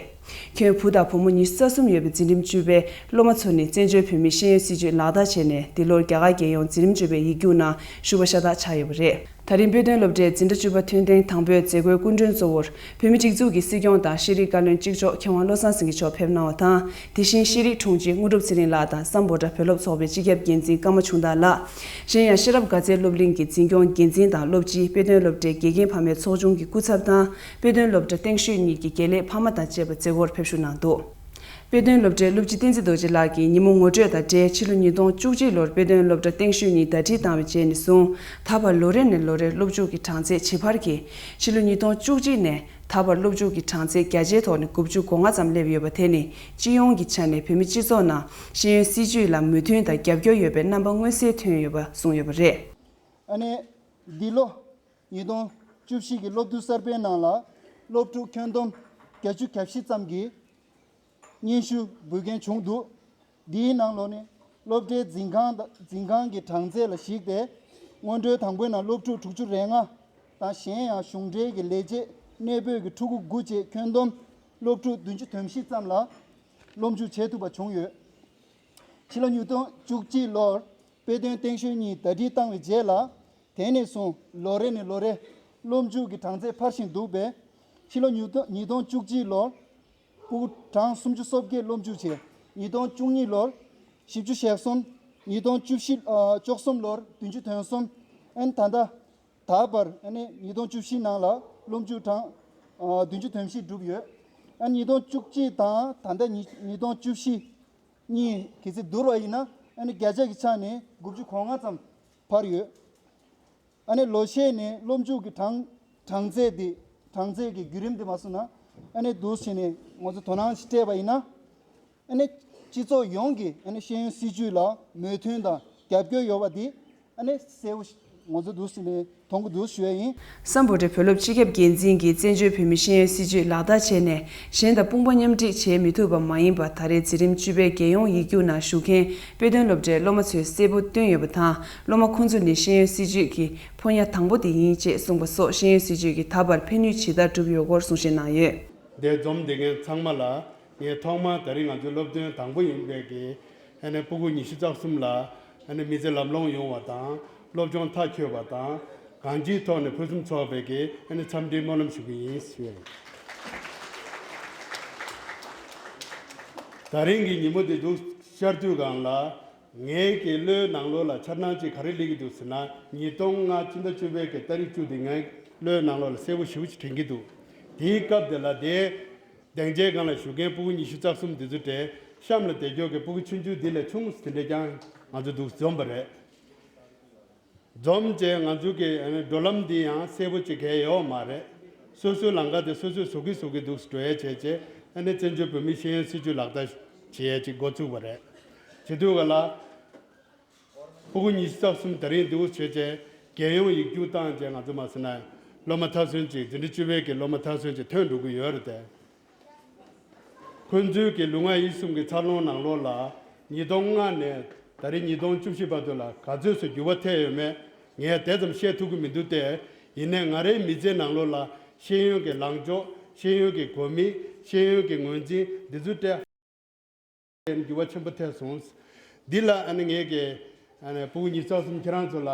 ཁྱོན་བུ་དང་བུ་མོ་ཉི་ཤུ་རྩ་གསུམ་ཡོད་པའི་འཛིན་རིམ་བཅུ་པའི་སློབ་མ་ཚོ་ནི་བཙན་བྱོལ་བོད་མིའི་ཤེས་ཡོན་སྲིད་བྱུས་ལག་བསྟར་བྱས་ནས་འདི་ལོར་རྒྱ་གར་རྒྱལ་ཡོངས་འཛིན་རིམ་བཅུ་པའི་ཡིག་རྒྱུགས་ནང་ཞུགས་པ་ཤ་སྟག་ཆགས་ཡོད་པ་རེད། ད་རིང་དཔེ་སྟོན་སློབ་གྲྭའི་འཛིན་གྲྭ་བཅུ་པ་ཐོན་ཐེངས་དང་པོའི་མཛད་སྒོའི་སྐུ་མགྲོན་གཙོ་བོར་བོད་མི་སྒྲིག་འཛུགས་ཀྱི་སྲིད་སྐྱོང་དང་ཤེས་རིག་བཀའ་བློན་གཅིག་ལྕོགས་མཁས་དབང་བློ་བཟང་སེང་གེ་མཆོག་ཕེབས་གནང་བ་དང་། དེ་བཞིན་ཤེས་རིག་དྲུང་ཆེ་དངོས་གྲུབ་ཚེ་རིང་ལགས་དང་སམ་བྷོ་ཊ་བོད་སློབ་ཚོགས་པའི་སྤྱི་ཁྱབ་འགན་འཛིན་ཀརྨ་ཆུང་བདག་ལགས། གཞན་ཡང་ཤེས་རབ་དགའ་ཚལ་སློབ་གླིང་གི་འཛིན་སྐྱོང་འགན་འཛིན་དང་སློབ་སྤྱི། དཔེ་སྟོན་སློབ་གྲྭའི་དགེ་རྒན་ཕ་མའི་ཚོགས་ཆུང་གི་སྐུ་ཚབ་དང་། དཔེ་སྟོན་སློབ་གྲྭ་སྟེང་ཤོད་གཉིས་ཀྱི་དགེ་ལས་ཕ་མ་དང་བཅས་པ་མཛད་སྒོར་ཕེབས་ཞུགས་གནང་འདུག་དཔེ་སྟོན་སློབ་གྲྭའི་སློབ་སྤྱི་བསྟན་འཛིན་རྡོ་རྗེ་ལགས་ཀྱིས་ཉིན་མོ་ངོ་སྤྲོད་དང་འབྲེལ་ཕྱི་ལོ་ཉིས་སྟོང་བཅུ་གཅིག་ལོར་དཔེ་སྟོན་སློབ་གྲྭ་སྟེང་ཤོད་གཉིས་ཟླ་སྒྲིལ་བཏང་བའི་རྗེས་ནས་བཟུང་ད་བར་ལོ་རེ་ནས་ལོ་རེར་སློབ་ཕྱུག་གི་གྲངས་ཚད་ཇེ་འཕར་གྱིས་ཕྱི་ལོ་ཉིས་སྟོང་བཅུ་གཅིག་ནས་ད་བར་སློབ་ཕྱུག་གི་གྲངས་ཚད་བརྒྱ་ཆའི་ཐོག་ནས་དགུ་བཅུ་གོ་ལྔ་ཙམ་སླེབས་ཡོད་པ་དེ་ནི་སྤྱི་ཡོངས་ཀྱི་ཆ་ནས་བོད་མི་སྤྱི་ཚོགས་ནང་ཤེས་ཡོན་སྲིད་བྱུས་ལ་མོས་མཐུན་དང་རྒྱབ་སྐྱོར་ཡོད་པའི་རྣམ་པ་མངོན་གསལ་ཐོན་ཡོད་པ་གསུངས་ཡོད་པ་རེད། ཨ་ནི་འདི་ལོ་ཉིས་སྟོང་བཅུ་བཞི་གི་སློབ་བསྡུ་གསར་པའི་ནང་ལ་སློབ་ཕྲུག་ཁྱོན་བསྡོམས་བརྒྱད་ཅུ་གྱ་བཞི་ཙམ་གྱིས་སྙན་ཞུ་འབུལ་མཁན་བྱུང་འདུག་འདིའི་ནང་ལོགས་ནས་སློབ་གྲྭའི་འཛིན་ཁང་དང་འཛིན་ཁང་གི་གྲངས་ཚད་ལ་གཞིགས་ཏེ་སྔོན་འགྲོའི་དང་པོའི་ནང་སློབ་ཕྲུག་དྲུག་ཅུ་རེ་ལྔ་དང་གཞན་ཡང་གཞུང་འབྲེལ་གྱི་ལས་བྱེད་གནས་སྤོས་ཀྱི་ཕྲུ་གུ་དགུ་བཅས་ཁྱོན་བསྡོམས་སློབ་ཕྲུག་བདུན་ཅུ་དོན་བཞི་ཙམ་ལ་སློབ་འཇུག་བྱེད་ཐུབ་པ་བྱུང་ཡོད། ཕྱི་ལོ་ཉིས་སྟོང་བཅུ་གཅིག་ལོར་དཔེ་སྟོན་སྟེང་ཤོད་གཉིས་ཟླ་སྒྲིལ་བཏང་བའི་རྗེས་ལ། དེ་ནས་བཟུང་ལོ་རེ་ནས་ལོ་རེ་སློབ་འཇུག་གི་གྲངས་ཚད་འཕར་བཞིན་འདུག་པས། ཕྱི་ལོ་ཉིས་སྟོང་ཉིས་སྟོང་བཅུ་གཅིག་ལོར་ཕྲུ་གུ་གྲངས་སུམ་ཅུ་སོ་བརྒྱད་སློབ་འཇུག་བྱས། ཉིས་སྟོང་བཅུ་གཉིས་ལོར་བཞི་བཅུ་ཞེ་གསུམ། ཉིས་སྟོང་བཅུ་བཞི་ཨ་བཅུ་གསུམ་ལོར་བདུན་ཅུ་དོན་གསུམ། ཨན་ད་ལྟ་ད་བར་ཨ་ནི་ཉིས་སྟོང་བཅུ་བཞི་ནང་ལ་སློབ་འཇུག་གྲངས་ཨ་བདུན་ཅུ་དོན་བཞི་བསྒྲུབས་ཡོད། ཨ་ཉིས་སྟོང་བཅུ་གཅིག་དང་ད་ལྟ་ཉིས་ཉིས་སྟོང་བཅུ་བཞི་གཉིས་གལ་སྲིད་བསྡུར་བ་ཡིན་ན་ཨ་ནི་བརྒྱ་ཆ་གི་ཆ་ནས་དགུ་བཅུ་གོ་ལྔ་ཙམ་འཕར་ཡོད། ཨ་ནི་ལོ་ཤས་ནས་སློབ་འཇུག་གི་གྲངས་གྲངས་ཚད་དེ་གྲངས་ཚད་ཀྱི་བརྒྱུད་རིམ་དེ་མ་སོང་ན་ཨ་ནི་འདུག་བྱས་ནས་ང་ཚོ་དོ་སྣང་ཞིག་སྤྲད་པ་ཡིན་ན། ཨ་ནི་སྤྱི་ཚོགས་ཡོངས་ཀྱི་ཨ་ནི་ཤེས་ཡོན་སྲིད་བྱུས་ལ་མོས་མཐུན་དང་རྒྱབ་སྐྱོར་ཡོད་པ་འདི་ཨ་ནི་གསལ་པོ་ང་ཚོ་འདུག་ཟིན་ནས་མཐོང་གི་འདུག་ཞུ་ཡ་ཡིན། སམ་བྷོ་ཊའི་བོད་སློབ་སྤྱི་ཁྱབ་འགན་འཛིན་གྱིས་བཙན་བྱོལ་བོད་མིའི་ཤེས་ཡོན་སྲིད་བྱུས་ལག་བསྟར་བྱས་ནས་གཞན་དང་དཔུང་པ་མཉམ་འཁྲིད་བྱེད་མི་ཐུབ་པ་མ་ཡིན་པར་ད་རེས་འཛིན་རིམ་བཅུ་པའི་རྒྱལ་ཡོངས་ཡིག་རྒྱུགས་ནང་ཞུགས་མཁན་དཔེ་སྟོན་སློབ་གྲྭའི་སློབ་མ་ཚོས་གསལ་པོ་བཏོན་ཡོད་པ་དང་སློབ་མ་ཁོང་ཚོ་ནི་ཤེས་ཡོན་སྲིད་བྱུས་ཀྱི་ཕོ་ཉ་དང་པོ་དེ་ཡིན་ཅེས་གསུངས་པ་སོགས་ཤེས་ཡོན་སྲིད་བྱུས་ཀྱིས་ད་བར་ཕན་ནུས་ཇི་ལྟར་བསྒྲུབས་ཡོད་སྐོར་གསུང་བཤད་གནང་ཡོད། འདིར་འཛོམས་བསྡད་མཁན་ཚང་མ་ལ་ངས་ཐོག་མར་ད་རིང་ང་ཚོའི་སློབ་ཐོན་དང་པོ་ཡིན་པའི་གི་ཨ་ནི་སྤུ་གུ་ཉི་ཤུ་རྩ་གསུམ་ལ་ཨ་ནི་མི་ཚེ་ལམ་ལྷོང་ཡོང་བ་དང་སློབ་སྦྱོང་མཐའ་འཁྱོལ་བ་དང་གང་ཅིའི་ཐོག་ནས་ཕུན་སུམ་ཚོགས་པའི་གི་ཨ་ནི་འཚམས་འདྲིའི་སྨོན་ལམ་ཞུ་གི་ཡིན་ཞུ་ཡ་ཡིན། ད་རིང་གི་ཉིན་མོ་འདི་འདུག་ཤར་དུས་སྒང་ལ། ངའི་གི་བློའི་ནང་ལོགས་ལ་འཆར་སྣང་ཅིག་ག་རེ་སླེབས་ཀྱི་འདུག་ཟེར་ན། ཉིས་སྟོང་ལྔ་སྤྱི་ཟླ་བཅུ་པའི་གི་ཏ་རིག་བཅུ་འདི་ངའི་བློའི་ནང་ལོགས་ལ་གསལ་པོ་ཞེ་པོ་ཅིག་དྲན་གྱི་འདུག་དེའི་སྐབས་དེ་ལ་དེའི་སྡིངས་ཆའི་སྒང་ལ་བཞུགས་མཁན་སྤུ་གུ་ཉི་ཤུ་རྩ་གསུམ་འདི་ཚོ་དེ་གཤམ་ལ་བསྡད་ཀྱོག་གི་སྤུ་གུ་ཆུང་ཆུང་འདི་ལས་ཆུང་ཙམ་དེ་འདྲས་ཀྱང་ང་ཚོ་འདུག་འཛོམས་པ་རེད། འཛོམས་བྱས་ང་ཚོ་གི་ཨ་ནི་འགྲོ་ལམ་འདི་ཡང་གསལ་པོ་ཅིག་གང་ཡང་ཡོད་མ་རེད། སོ་སོའི་ལམ་ཁ་དེ་སོ་སོས་བཟོ་གི་བཟོ་གི་འདུག་འགྲོ་ཡས་བྱས་བྱས་ཨ་ནི་བཙན་བྱོལ་བོད་མིའི་ཤེས་ཡོན་སྲིད་བྱུས་ལག་བསྟར་བྱེད་ཡས་ཅིག་འགོ་ཚུགས་པ་རེད། བྱེད་དུས་ག་ལ། སྤུ་གུ་ཉི་ཤུ་རྩ་གསུམ་དེ་རིང་འདུག་བྱས་བྱས་རྒྱལ་ཡོངས་ཡིག་རྒྱུགས་བཏང་བྱས་ང་ཚོ་མ་ཟེར་ན་སློབ་མ་མཐར་སོན་ཅིག་འཛིན་གྲྭ་བཅུ་པའི་གི་སློབ་མ་མཐར་སོན་ཅིག་ཐོན་འགྲོ་གི་ཡོད་རེད་དེ། ཁོང་ཚོའི་གི་ལུས་ངག་ཡིད་གསུམ་གྱི་འཚར་ལོངས་ནང་ལོགས་ལ་ཉིས་སྟོང་ལྔ་ནས་ད་རེས་ཉིས་སྟོང་བཅུ་བཞི་བར་དུ་ལ་ག་ཚོད་ཙམ་འགྱུར་བ་ཐེབས་ཡོད་མེད་ངས་དེ་ཙམ་བཤད་ཐུབ་ཀྱི་མི་འདུག་སྟེ། ཡིན་ནའི་ང་རའི་མི་ཚེའི་ནང་ལོགས་ལ་ཤེས་ཡོན་གྱི་ལངས་ཕྱོགས། ཤེས་ཡོན་གྱི་གོ་མིང་། ཤེས་ཡོན་གྱི་ངོས་འཛིན་འདི་ཚོ་སྤྲད། འགྱུར་བ་ཆེན་པོ་ཐེབས་སོང་། འདི་ལ་ཨ་ནི་ངས་ཀྱི་ཨ་ནི་སྤུ་གུ་ཉི་ཤུ་རྩ་གསུམ་ཁྱེད་རང་ཚོ་ལ་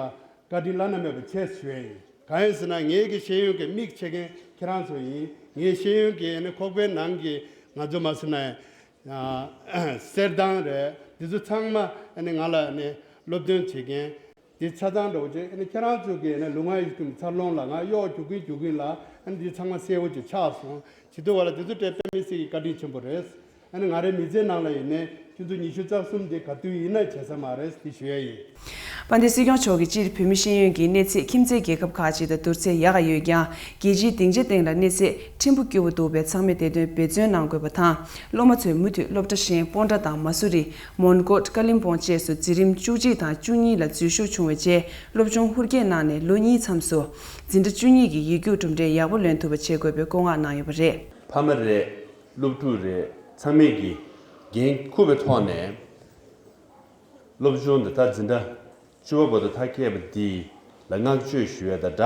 བཀའ་དྲིན་བླ་ན་མེད་པ་ཆེ་ཞུ་ཡ་ཡིན། གང་ཡིན་ཟེར་ན་ངས་ཀྱི་ཤེས་ཡོན་གྱི་མིག་ཕྱེ་མཁན་ཁྱེད་རང་ཚོ་ཡིན། ངས་ཤེས་ཡོན་གྱི་ཨ་ནི་ཁོག་པའི་ནང་གི་ང་ཚོ་མ་ཟེར་ན་ཨ་གསེར་ཐང་རེད། འདི་ཚོ་ཚང་མ་ཨ་ནི་ང་ལ་ཨ་ནི་སློབ་སྟོན་བྱེད་མཁན། དེ་ཆ་ཚང་འགྲོ་བྱས་ཨ་ནི་ཁྱེད་རང་ཚོ་གིས་ཨ་ནི་ལུས་ངག་ཡིད་གསུམ་འཚར་ལོངས་ལ་ང་གཡོག་རྒྱུག་གིན་རྒྱུག་གིན་ལ་ཨ་ནི་འདི་ཚང་མ་གསལ་བོ་ཅིག་ཆགས་སོང་། བྱེད་དུས་བ་ལ་དེ་ཚོ་སྤྲད་དཔེ་མི་སྲིད་ཀྱི་བཀའ་དྲིན་ཆེན་པོ་རེད། ཨ་ནི་ང་རའི་མི་ཚེ་ནང་ལ་ཡིན་ནའི་ཆུ་ཚོད་ཉི་ཤུ་རྩ་གསུམ་དེ་ག་དུས་ཡིན་ན་བྱེད་ས་མ་རེད་དེ་ཞུ་ཡ་ཡིན། དཔལ་ལྡན་སྲིད་སྐྱོང་མཆོག་གིས་སྤྱིར་བོད་མི་ཤེས་ཡོན་གྱི་གནས་ཚད་ཁྱིམ་མཚེས་རྒྱལ་ཁབ་ཁག་ཅིག་དང་བསྡུར་ཚད་ཡག་ག་ཡོད་ཀྱང་རྒྱལ་སྤྱིའི་སྡིངས་ཆ་སྟེང་ལ་གནས་ཚད་ཕྲན་བུ་སྐྱོ་བོ་འདུག་པས་ཚང་མས་དེ་དོན་འབད་བརྩོན་གནང་དགོས་པ་དང་སློབ་མ་ཚོས་མུ་མཐུད་སློབ་གྲྭ་གཞན་སྤོན་ཊ་དང་མ་སུ་རི། མོན་གྷོ། ཀ་ལིམ་པོང་བཅས་སུ་འཛིན་རིམ་བཅུ་གཅིག་དང་བཅུ་གཉིས་ལ་འཛུལ་ཞུགས་བྱུང་བའི་རྗེས་སློབ་སྦྱོང་ཧུར་སྐྱེད་གནང་ནས་ལོ་གཉིས་མཚམས་སུ་འཛིན་གྲྭ་བཅུ་གཉིས་ཀྱི་ཡིག་རྒྱུགས་གྲུབ་འབྲས་ཡག་པོ་ལོན་ཐུབ་པ་བྱེད་དགོས་པའི་བཀོད་མངགས་གནང་ཡོད་པ་རེད། ཕ་མ་རེད། སློབ་ཕྲུག་རེད། ཚང་མས་ཀྱི་འགན་འཁུར་བའི་ཐོག་ནས་སློབ་སྦྱོང་འདི་ལྟར་འཛིན་གྲྭ་བཅུ་པ་བར་དུ་མཐར་སྐྱེལ་བ་འདི་ལ་བསྔགས་བརྗོད་ཞུ་ཡས་དང་སྦྲགས།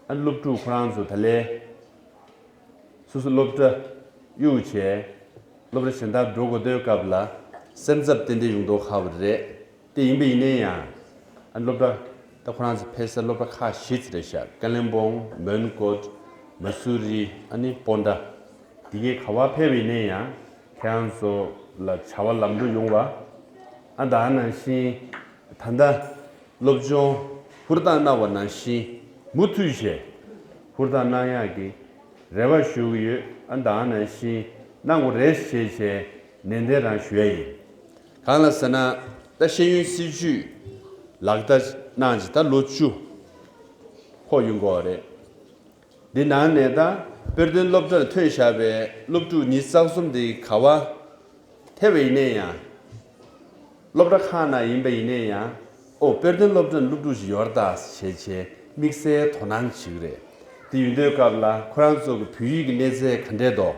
ཨ་སློབ་ཕྲུག་ཁོ་རང་ཚོ་ད་ལས་སོ་སོ་སློབ་གྲྭ་གཡུག་བྱས་སློབ་གྲྭ་གཞན་དག་འགྲོ་དགོས་དུས་སྐབས་ལ་སེམས་འཚབ་ཏན་ཏན་ཡོང་མདོག་ཁ་པོ་རེད། དེ་ཡིན་པ་ཡིན་ན་ཡང་ཨ་སློབ་གྲྭ་ད་ཁོ་རང་ཚོ་ཕེབས་ས་སློབ་གྲྭ་ཁག་བཞི་ཙམ་རེད་ཤག་ཀ་ལིམ་པོང་། མོན་གྷོ། མ་སུ་རི། ཨ་ནི་སྤོན་ཊ། འདི་གའི་ག་བ་ཕེབས་པ་ཡིན་ན་ཡང་ཁྱེད་རང་ཚོ་ལ་བྱ་བ་ལམ་འགྲོ་ཡོང་བ། ཨ་ད་ནང་བཞིན་ད་ལྟ་སློབ་སྦྱོང་ཧུར་ཐག་གནང་བ་ནང་བཞིན་མུ་མཐུད་བྱས་ཧུར་ཐག་གནང་ཡག་གི་རེ་བ་ཞུ་གི་ཡོད། ཨ་ད་ནང་བཞིན་གནང་དགོས་རེད་ཞེས་བྱས་ནན་ཏན་རང་ཞུ་ཡ་ཡིན། གང་ལ་ཟེར་ན་ད་ཤེས་ཡོན་སྲིད་བྱུས་ལག་བསྟར་གནང་བྱས་ད་ལོ་བཅུ་འཁོར་ཡོང་གི་ཡོད་རེད། འདི་ནང་ནས་ད་དཔེར་སྟོན་སློབ་གྲྭར་ཐོན་བཞག་པའི་སློབ་ཕྲུག་ཉི་ཤུ་རྩ་གསུམ་དེ་ག་བ་ཐེ་བ་ཡིན་ནའི་ཡང་། སློབ་གྲྭ་ཁག་ནང་ཡིན་པ་ཡིན་ནའི་ཡང་། ཨོ་དཔེར་སྟོན་སློབ་གྲྭར་སློབ་ཕྲུག་ཞིག་ཡོད་རེད་ད་ཞེས་བྱས་དམིགས་བསལ་དོ་སྣང་བྱེད་ཀྱི་རེད། དེ་ཡིན་དུས་སྐབས་ལ་ཁོ་རང་ཚོ་གི་བོད་ཡིག་གི་གནས་ཚད་ག་འདྲས་འདུག་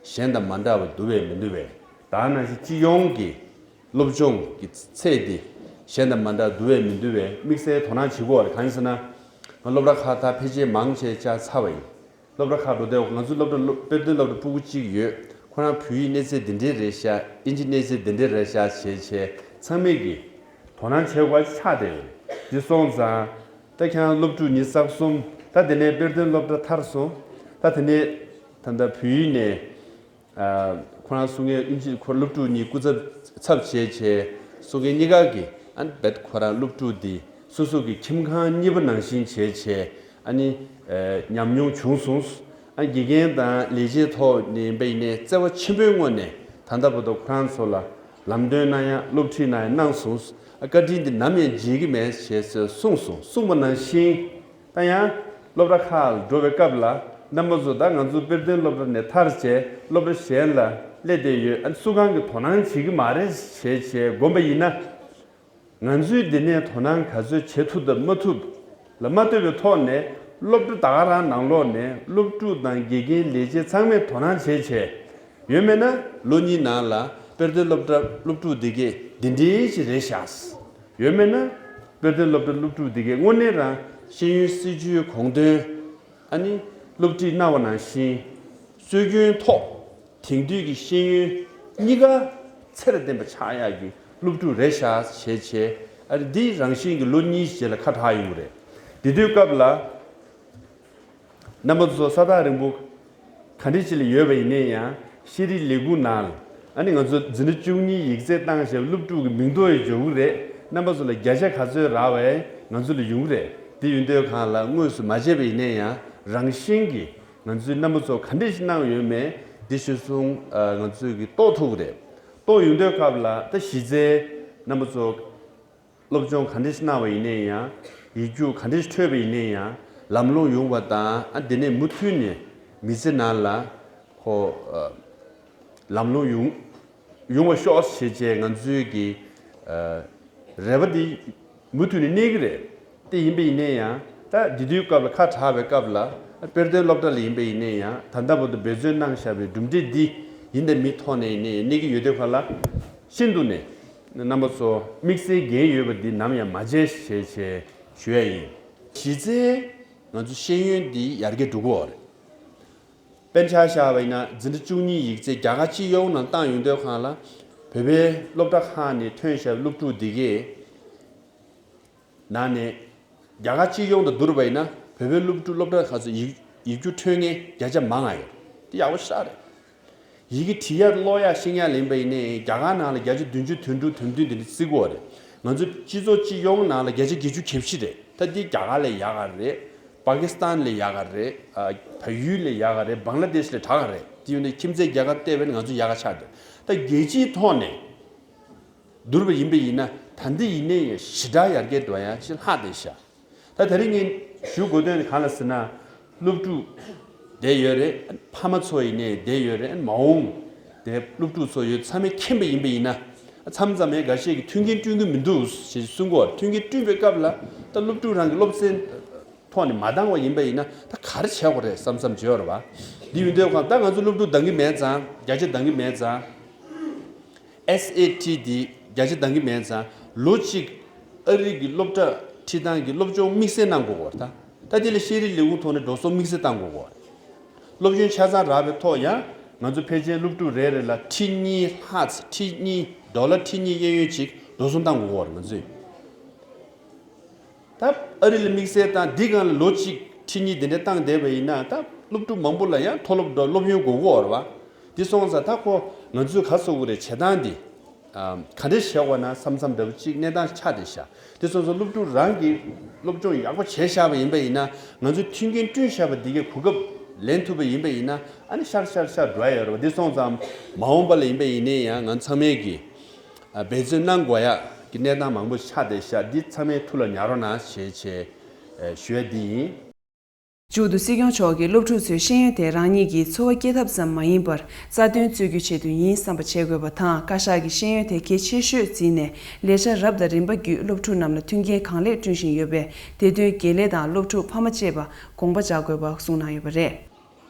གཞན་དང་མ་འདྲ་བ་འདུག་པས་མི་འདུག་པས། ད་ནང་བཞིན་སྤྱི་ཡོངས་ཀྱི་སློབ་སྦྱོང་གི་ཚད་དེ་གཞན་དང་མ་འདྲ་འདུག་པས་མི་འདུག་པས་དམིགས་བསལ་དོ་སྣང་བྱེད་དགོས་པ་རེད། གང་ཡིན་ཟེར་ན། ང་སློབ་གྲྭ་ཁག་ད་ཕལ་ཆེར་མང་ཆེ་བཅར་ཚར་བ་ཡིན། སློབ་གྲྭ་ཁག་འགྲོ་དུས་ང་ཚོའི་སློབ་གྲྭ་སློབ་དཔེ་སྟོན་སློབ་གྲྭ་སྤུ་གུ་གཅིག་ཡོད། ཁོ་རང་བོད་ཡིག་གནས་ཚད་འདི་འདྲས་རེད་ཤག་ཨིན་ཇི་གནས་ཚད་འདི་འདྲས་རེད་ཤག་བྱས་བྱས་ཚང་མས་ཀྱིས་དོ་སྣང་བྱེད་དགོས་པ་ཆགས་བསྡད་ཡོད། འདི་སོང་ཙང་ད་ཁྱེད་རང་སློབ་ཕྲུག་ཉི་ཤུ་རྩ་གསུམ་ད་དེ་ནས་དཔེ་སྟོན་སློབ་གྲྭ་མཐར་སོང་། ད་དེ་ནས་ད་ལྟ་བོད་ཡིག་ནས། ཁོ་རང་གསུང་མཁན་ཨིན་ཇི་ཁོ་སློབ་ཕྲུག་གཉིས་སྐུ་ཚབ་ཚབ་བྱས་བྱས་གསུང་མཁན་གཉིས་ཀ་གིས་ཨ་ནི་རྦད་ཁོ་རང་སློབ་ཕྲུག་འདི་སོ་སོ་གི་ཁྱིམ་ཁང་གཉིས་པ་ནང་བཞིན་བྱས་བྱས་ཨ་ནི་ཉམས་མྱོང་བྱུང་སོང་། ཨ་དགེ་རྒན་དང་ལས་བྱེད་ཐོག་ནས་ཡིན་པ་ཡིན་ནའི་བརྩེ་བ་ཆེན་པོའི་ངོས་ནས་ད་ལྟ་བར་དུ་ཁོ་རང་ཚོ་ལ་ལམ་སྟོན་གནང་ཡ་སློབ་ཁྲིད་གནང་ཡ་གནང་སོང་། ཨ་བཀའ་དྲིན་འདི་ནམ་ཡང་བརྗེད་ཀྱི་མེད་ཞེས་གསུངས་སོང་། གསུངས་པ་ནང་བཞིན། ད་ཡང་སློབ་གྲྭ་ཁག་ལ་འགྲོ་བའི་སྐབས་ལ་རྣམ་པ་ཚོ་ད་ང་ཚོ་དཔེ་སྟོན་སློབ་གྲྭ་ནས་མཐར་བྱས་སློབ་གྲྭ་གཞན་ལ་སླེབས་བསྡད་ཡོད། ཨ་ནི་སུ་གང་གིས་དོ་སྣང་བྱེད་ཀྱི་མ་རེད་ཞེས་བྱས་དགོངས་པ་ཡིན་ན། ང་ཚོས་འདི་ནས་དོ་སྣང་ག་ཚོད་བྱེད་ཐུབ་དང་མ་ཐུབ་ལ་མ་ལྟོས་པའི་ཐོག་ནས་སློབ་གྲྭ་ད་ག་རང་ནང་ལོགས་ནས་སློབ་ཕྲུག་དང་དགེ་རྒན་ལས་བྱེད་ཚང་མས་དོ་སྣང་བྱས་བྱས་ཡོད་མེད་ན་ལོ་གཉིས་ནང་ལ་དཔེ་སྟོན་སློབ་གྲྭ་སློབ་ཕྲུག་འདི་གས་འདི་འདྲའི་ཞིག་རེད་བཞག་ཡོད་མེད་ན། དཔེ་སྟོན་སློབ་གྲྭ་སློབ་ཕྲུག་འདི་གས་དངོས་གནས་རང་ཤེས་ཡོན་སྲིད་བྱུས་གོང་དོན། ཨ་ནི་སློབ་ཁྲིད་གནང་བ་ནང་བཞིན་སྲོལ་རྒྱུན་ཐོག་དེང་དུས་ཀྱི་ཤེས་ཡོན་གཉིས་ཀ་ཚད་ལ་ལྡན་པ་ཆགས་ཡག་གི་སློབ་ཕྲུག་རེད་ཤག་བྱས་བྱས་ཨ་ནི་འདི་རང་བཞིན་གྱི་ལོ་གཉིས་རྗེས་ལ་ཁ་གྲག་ཡོང་གི་རེད། དེ་དུས་སྐབས་ལ། རྣམ་པ་ཚོ་ས་ཐག་རིང་པོ་ག་འདྲ་ཞིག་ལ་ཡོད་པ་ཡིན་ནའི་ཡང་ཤེས་རིག་ལས་ཁུངས་ནང་ཨ་ནི་ང་ཚོ་འཛིན་གྲྭ་བཅུ་གཉིས་ཡིག་ཚད་བཏང་བྱས་སློབ་ཕྲུག་གི་མིང་ཐོ་ཡི་འཇོག་གི་རེད། རྣམ་པ་ཚོ་ལ་བརྒྱ་ཆ་ག་ཚོད་རག་པ་ང་ཚོ་ལ་ཡོང་གི་རེད། དེ་ཡོང་དུས་གང་ལ་དངོས་སུ་མ་བྱས་པ་ཡིན་ནའི་ཡང་རང་བཞིན་གྱིས་ང་ཚོའི་རྣམ་པ་ཚོ་ག་འདྲ་ཞིག་གནང་ཡོད་མེད་འདི་གཞིར་བཟུང་ང་ཚོས་ཀྱི་རྟོགས་ཐུབ་ཀྱི་རེད། རྟོགས་ཡོང་དུས་སྐབས་ལ་ད་གཞི་རྩའི་རྣམ་པ་ཚོ། སློབ་སྦྱོང་ག་འདྲ་ཞིག་གནང་བ་ཡིན་ནའི་ཡང་། ཡིག་རྒྱུགས་ག་འདྲ་ཞིག་འཕྲོད་པ་ཡིན་ནའི་ཡང་། ལམ་ལྷོང་ཡོང་བ་དང་ཨ་དེ་ནས་མུ་མཐུད་ནས་མི་ཚེ་ནང་ལ་ཁོ་ཨ་ལམ་ལྷོང་ཡོང་ཡོང་བ་ཤོག་ཞེས་བྱས་ང་ཚོའི་གི་ཨ་རེ་བ་འདི་མུ་མཐུད་ནས་གནས་ཀྱི་རེད། དེ་ཡིན་པ་ཡིན་ནའི་ཡང་ད་འདི་དུས་སྐབས་ལ་ཁ་གྲག་པའི་སྐབས་ལ་དཔེར་སྟོན་སློབ་གྲྭ་ལ་ཡིན་པ་ཡིན་ནའི་ཡང་ད་ལྟ་བར་དུ་འབད་བརྩོན་གནང་བཞག་པའི་གྲུབ་འབྲས་འདི་ཡིན་དང་མིན་ཐོག་ནས་ཡིན་ནའི་གནས་ཀྱི་ཡོད་དུས་ག་ལ་ཤིན་ཏུ་ནས། རྣམ་པ་ཚོ་དམིགས་བསལ་འགན་ཡོད་པ་འདི་ནམ་ཡང་མ་བརྗེད་ཞེས་བྱས་ཞུ་ཡ་ཡིན། གཞི་རྩའི་ང་ཚོ་ཤེས་ཡོན་འདི་ཡར་རྒྱས་འགྲོ་གི་ཡོད་རེད། དཔེར་ཆ་བཞག་པ་ཡིན་ན་འཛིན་གྲྭ་བཅུ་གཉིས་ཡིག་ཚད་རྒྱ་གར་སྤྱི་ཡོངས་ནང་བཏང་ཡོང་དུས་གང་ལ་བོད་པའི་སློབ་གྲྭ་ཁག་ནས་ཐོན་བཞག་པའི་སློབ་ཕྲུག་འདི་གས། ནང་ནས་རྒྱ་གར་སྤྱི་ཡོངས་དང་བསྡུར་བ་ཡིན་ན་བོད་པའི་སློབ་ཕྲུག་སློབ་གྲྭ་ཁག་ཚོ་ཡིག་ཡིག་རྒྱུགས་འཕྲོད་མཁན་བརྒྱ་ཆ་མང་ང་ཡོད། འདི་ཡག་པོ་ཞེ་དྲག་རེད། ཡི་གེ་བྲི་ཡ་ཀློག་ཡ་ཤེས་ཡ་ལེན་པ་ཡིན་ནའི་རྒྱ་གར་ནང་ལ་བརྒྱ་ཆ་བདུན་ཅུ་དོན་དྲུག་དོན་བདུན་དེ་འདྲ་བརྩི་གི་ཡོད་རེད། ང་ཚོའི་སྤྱི་ཚོགས་སྤྱི་ཡོངས་ནང་ལ་བརྒྱ་ཆ་བརྒྱད་ཅུ་གྱ་བཞི་རེད། ད་འདི་རྒྱ་གར་ལས་ཡག་ག་རེད། པ་ཀི་སི་ཐན་ལས་ཡག་ག་རེད། ཨ། བལ་ཡུལ་ལས་ཡག་ག་རེད། བང་ལ་དེཤ་ལས་དྲག་ག་རེད། དེ་ཡོད་ནས་ཁྱིམ་མཚེས་རྒྱལ་ཁབ་བལྟས་པས་ན་ང་ཚོ་ཡག་ག་ཆགས་འདུག་ད་རྒྱལ་སྤྱིའི་ཐོག་ནས་བསྡུར་བ་ཡིན་པ་ཡིན་ན་ད་འདི་ཡིན་ནའི་ཞེ་དྲག་ཡར་རྒྱས་འགྲོ་ཡ་ཅིག་ལྷག་བསྡད་ཤག་ད་དེ་རིང་ངས་ཞུ་དགོས་དོན་གང་ལ་ཟེར་ན། སློབ་ཕྲུག་བསྡད་ཡོད་རེད། ཕ་མ་ཚོ་ཡིན་ནའི་བསྡད་ཡོད་རེད། མ་འོངས་དེ་སློབ་ཕྲུག་ཚོ་ཡོད་ཚང་མས་མཁྱེན་པ་ཡིན་པ་ཡིན་ན། མཚམས་མཚམས་ཡང་འགའ་ཤས་ཀྱིས་མཐུན་རྐྱེན་བསྐྲུན་གྱི་མི་འདུག་ཞེས་གསུང་གི་ཡོད་རེད། མཐུན་རྐྱེན་བསྐྲུན་པའི་སྐབས་ལ་ད་སློབ་ཕྲུག་རང་གི་སློབ་ཚན་ཐོག་ནས་མ་འདང་བ་ཡིན་པ་ཡིན་ན་ད་ག་རེ་བྱེད་དགོས་རེད་བསམ་བསམ་བརྗོད་ཡོད་རེད་བ། འདི་ཡིན་དུས་གང་ད་ང་ཚོ་སློབ་ཕྲུག་འདང་གི་མེད་ཙང་། བརྒྱ་ཆ་འདང་གི་མེད་ཙང་། ཨེས་ཨེ་ཊི་འདི་བརྒྱ་ཆ་འདང་གི་མེད་ཙང་། ལོ་གཅིག་ཨ་རི་གི་སློབ་གྲྭ་ཁྲིད་སྟངས་ཀྱི་སློབ་སྦྱོང་དམིགས་བསལ་གནང་དགོས་ཀྱི་ཡོད་རེད་ད། ད་དེ་ལ་ཤེས་རིག་ལས་ཁུངས་ཐོག་ནས་འགྲོ་སོང་དམིགས་བསལ་གཏང་དགོས་ཀྱི་ཡོད་རེད། སློབ་ཡོན་ཆ་ཚང་རག་པའི་ཐོག་ཡང་ང་ཚོ་ཕལ་ཆེར་སློབ་ཕྲུག་རེ་རེ་ལ་ཁྲི་གཉིས་ལྷག་ཙམ། ཁྲི་གཉིས། ཌོ་ལར་ཁྲི་གཉིས་གཡས་གཡོན་ཅིག་འགྲོ་སོང་གཏང་དགོས་ཀྱི་ཡོད་རེད་ང་ཚོས། ད་ཨ་རི་ལ་དམིགས་བསལ་དང་འདི་སྒང་ལ་ལོ་གཅིག་ཁྲི་གཉིས་དེ་འདྲ་བཏང་བསྡད་པ་ཡིན་ན་ད་སློབ་ཕྲུག་མང་པོ་ལ་ཡང་མཐོ་སློབ་འགྲོ་སློབ་ཡོན་དགོས་ཀྱི་ཡོད་རེད་བ། འདི་སོང་ཙང་ད་ཁོ་ང་ཚོས་ག་རེ་ཟེར་དགོས་རེད། བྱེད་སྟངས་འདི་ཨ་ག་འདྲས་བྱེད་དགོས་ན་བསམ་བསམ་འདྲ་པོ་གཅིག་གནས་སྟངས་ཆགས་བསྡད་ཤག་དེ་སོང་ཙང་སློབ་ཕྲུག་རང་གིས་སློབ་སྦྱོང་ཡག་པོ་བྱས་བཞག་པ་ཡིན་པ་ཡིན་ན་ང་ཚོས་མཐུན་རྐྱེན་བསྐྲུན་བཞག་པ་འདི་གའི་གོ་སྐབས་ལེན་ཐུབ་པ་ཡིན་པ་ཡིན་ན་ཨ་ནི་ཤར་ཤར་ཤར་འགྲོ་ཡ་ཡོད་རེད་བ། འདི་སོང་ཙང་མ་འོངས་པ་ལ་ཡིན་པ་ཡིན་ནའི་ཡང་ང་ཚང་མས་ཀྱིས་ཨ་འབད་བརྩོན་གནང་དགོས་ཡ་གི་གནས་སྟངས་མང་པོ་ཆགས་བསྡད་ཤག་འདི་ཚང་མས་ཐུགས་ལ་ཉར་རོགས་གནང་ཞེས་བྱས་ཨ་ཞུ་ཡ་འདི་ཡིན། མཇུག་ཏུ་སྲིད་སྐྱོང་མཆོག་གིས་སློབ་ཕྲུག་ཚོས་ཤེས་ཡོན་དེ་རང་ཉིད་ཀྱི་འཚོ་བ་སྐྱེལ་ཐབས་ཙམ་མ་ཡིན་པར་རྩ་དོན་རྩོད་རྒྱུའི་ཆེད་དུ་ཡིན་བསམ་པ་བྱེད་དགོས་པ་དང་། བཀའ་ཤག་གིས་ཤེས་ཡོན་དེ་གལ་ཆེ་ཤོས་བརྩིས་ནས་ལས་འཆར་རབ་དང་རིམ་པ་བརྒྱུད་སློབ་ཕྲུག་རྣམས་ལ་མཐུན་རྐྱེན་གང་ལེགས་བསྐྲུན་བཞིན་ཡོད་པས། དེ་དོན་དགེ་ལས་དང་སློབ་ཕྲུག་ཕ་མ་བཅས་པ་དགོངས་པ་འཇགས་དགོས་པ་གསུངས་གནང་ཡོད་པ་རེད།